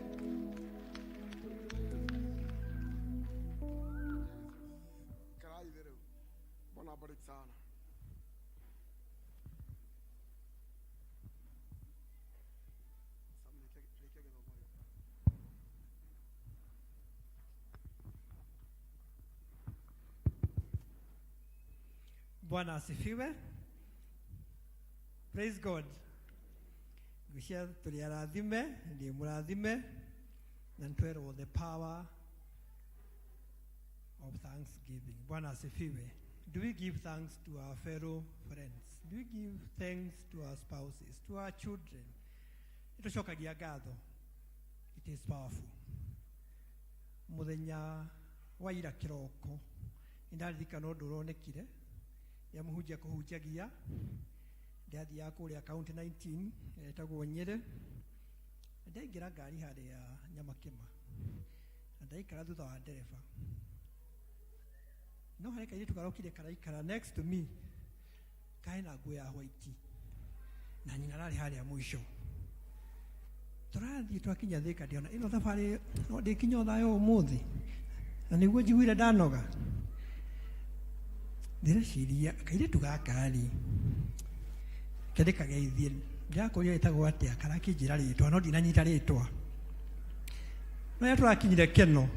Karai rĩu. Bwana abariki sana. Sam, rĩkia gĩthomo rĩu. Bwana asifiwe. Praise God. Ngwĩciria tũrĩ arathime, ndĩ mũrathime, na nĩtwerwo the power of thanksgiving. Bwana asifiwe. Do we give thanks to our fellow friends? Do we give thanks to our spouses, to our children? Nĩtũcokagia ngatho. It is powerful. Mũthenya wa ira kĩroko nĩndaririkana ũndũ ũronekire rĩrĩa mũhunjia kũhunjagia. Ndĩrathiaga kũrĩa county 19 ĩtagwo Nyĩrĩ, na ndaingĩra ngari harĩa Nyamakĩma na ndaikara thutha wa ndereba, no harĩ kairĩtu karokire karaikara next to me, karĩ na nguo ya white na nyina ararĩ harĩa mũico. Tũrathiĩ twakinya Thĩka, ndĩona ĩno thabarĩ no ndĩkinya o thayũ ũmũthĩ, na nĩguo njiguire ndanoga. Ndĩreciria kairĩtu gaka rĩ, kende kageithie, ndĩrakũria ĩtagwo atĩa, karakĩnjĩra rĩtwa no ndinanyita rĩtwa. No rĩrĩa tũrakinyire Keno,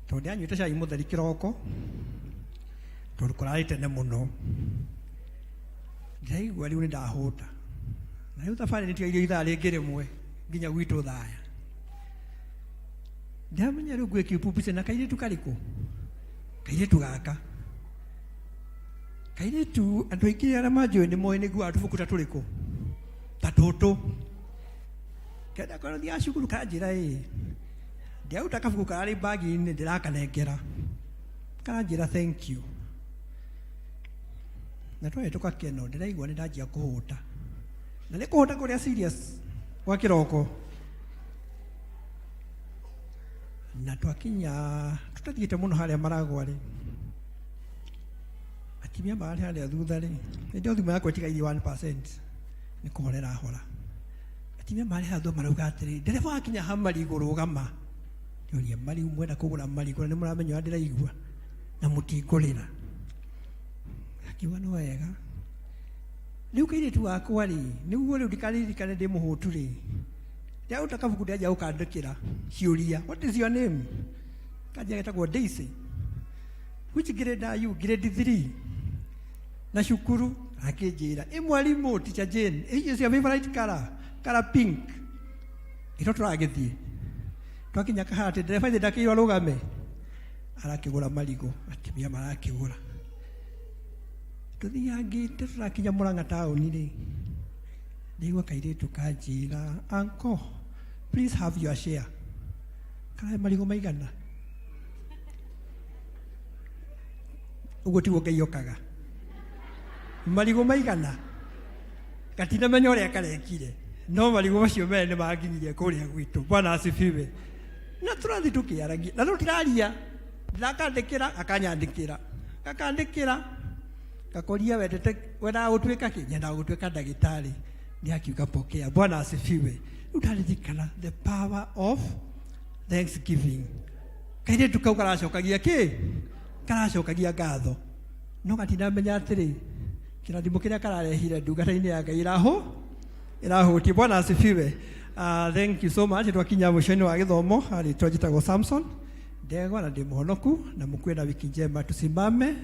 tondũ ndĩranyuĩte cai mũtheri kĩroko, tondũ kũrarĩ tene mũno, ndĩraigua rĩu nĩ ndahũta. Na rĩu thabarĩ nĩ tigairio ithaa rĩngĩ rĩmwe nginya gwitũ Thaya. Ndamenya rĩu ngwĩkiupupice na kairĩtu karĩkũ? Kairĩtu gaka. Kairĩtu, andũ aingĩ arĩa manjũĩ nĩ moĩ nĩguaga tũbuku ta tũrĩkũ ta tũtũ. Kenda korwo thiaga cukuru kanjĩra ĩ ndiaruta kabuku kararĩ mbagi-inĩ ndĩrakanengera, karanjĩra thank you. Na twahĩtũka keno ndĩraigua nĩ ndanjia kũhũta, na nĩ kũhũta kũrĩa serious gwa kĩroko. Na twakinya tũtathiĩte mũno harĩa maragwa rĩ, atumia mararĩ harĩa thutha rĩ, nĩ thimũ yakwa ĩtigairie 1% nĩ kũhorera hora. Atumia marĩ harĩa thutha marauga atĩrĩ, ndereba wakinya ha marigũ rũgama. Ndĩoria marigũ, mwenda kũgũra marigũ na nĩ mũramenya ũrĩa ndĩraigua na mũtingũrĩra. Akiuga no wega. Rĩu kairĩtu gakwa rĩ, nĩguo rĩu ndikaririkane ndĩ mũhũtu rĩ, ndĩraruta kabuku ndĩranjia gũkandĩkĩra ciũria. What is your name? Kanjia getagwo Daisy. Which grade are you? Grade 3. Na cukuru akĩnjĩra, ĩ mwarimũ teacher Jane, is your favorite color? Color pink. Ĩno tũragĩthiĩ. Twakinya Kaharatĩ, ndereba ithe ndakĩirwo arũgame. Arakĩgũra marigũ, atumia marakĩgũra. Tũthiangĩte tũrakinya Mũrang'a taũni rĩ, ndaigua kairĩtu kanjĩra, uncle, please have your share. Karahe marigũ maigana? Ũguo tiguo Ngai okaga. Marigũ maigana? Gatinamenya ũrĩa karekire, no marigũ macio mere nĩ manginyirie kũrĩa gwitũ. Bwana asifiwe. Na tũrathiĩ tũkĩaragia, na tũtiraria, ndĩrakandĩkĩra, gakanyandĩkĩra, gakandĩkĩra, gakoria wendete, wendaga gũtuĩka kĩ? Nyendaga gũtuĩka ndagĩtarĩ. Nĩ akiuga pokea. Bwana asifiwe. Rĩu ndaririkana the power of thanksgiving. Kairĩtu kau karacokagia kĩ? Karacokagia ngatho. No gatinamenya atĩrĩ, kĩrathimo kĩrĩa kararehire ndungata-inĩ ya Ngai ĩrahũtie. Bwana asifiwe. Thank you so much. Twakinya mũico-inĩ wa gĩthomo, rĩtwa njĩtagwo Samson Ndegwa na ndĩ mũhonoku, na mũkuwe na wiki njema. Tusimame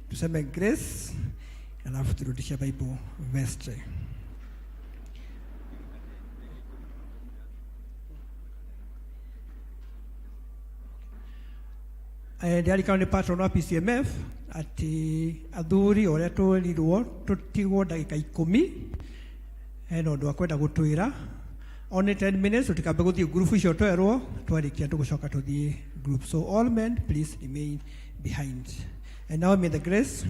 tuseme grace, alafu turudishe Bible vestry. Ndĩrarikana nĩ patron wa PCMF atĩ athuri ũrĩa twĩrirwo tũtigwo ndagĩka 10 hena ũndũ akwenda gũtwĩra, only 10 minutes, tũtikambe gũthiĩ group icio twerwo, twarĩkia tũgũcoka tũthiĩ group. So all men please remain behind. And now may the grace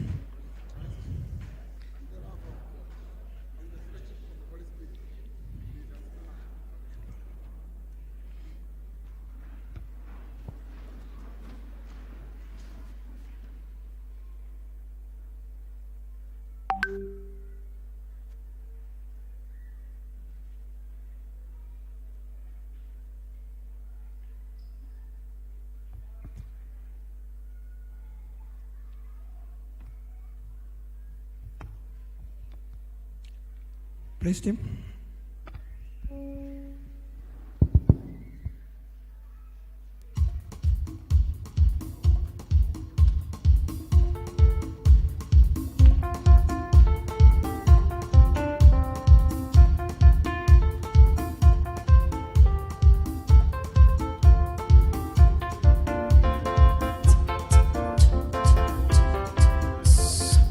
Praise team.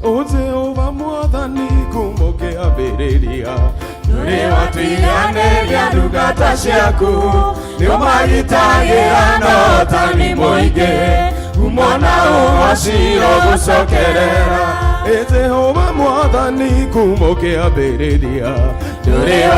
O Jehova mwathani kumũkĩambĩrĩria nĩ watiganĩria ndungata ciaku, nĩ ũmagitagĩra na ũtani mũingĩ, umona ũgoci ũgũcokerera. Ĩ Jehova mwathani kumũkĩambĩrĩria ndũrĩ.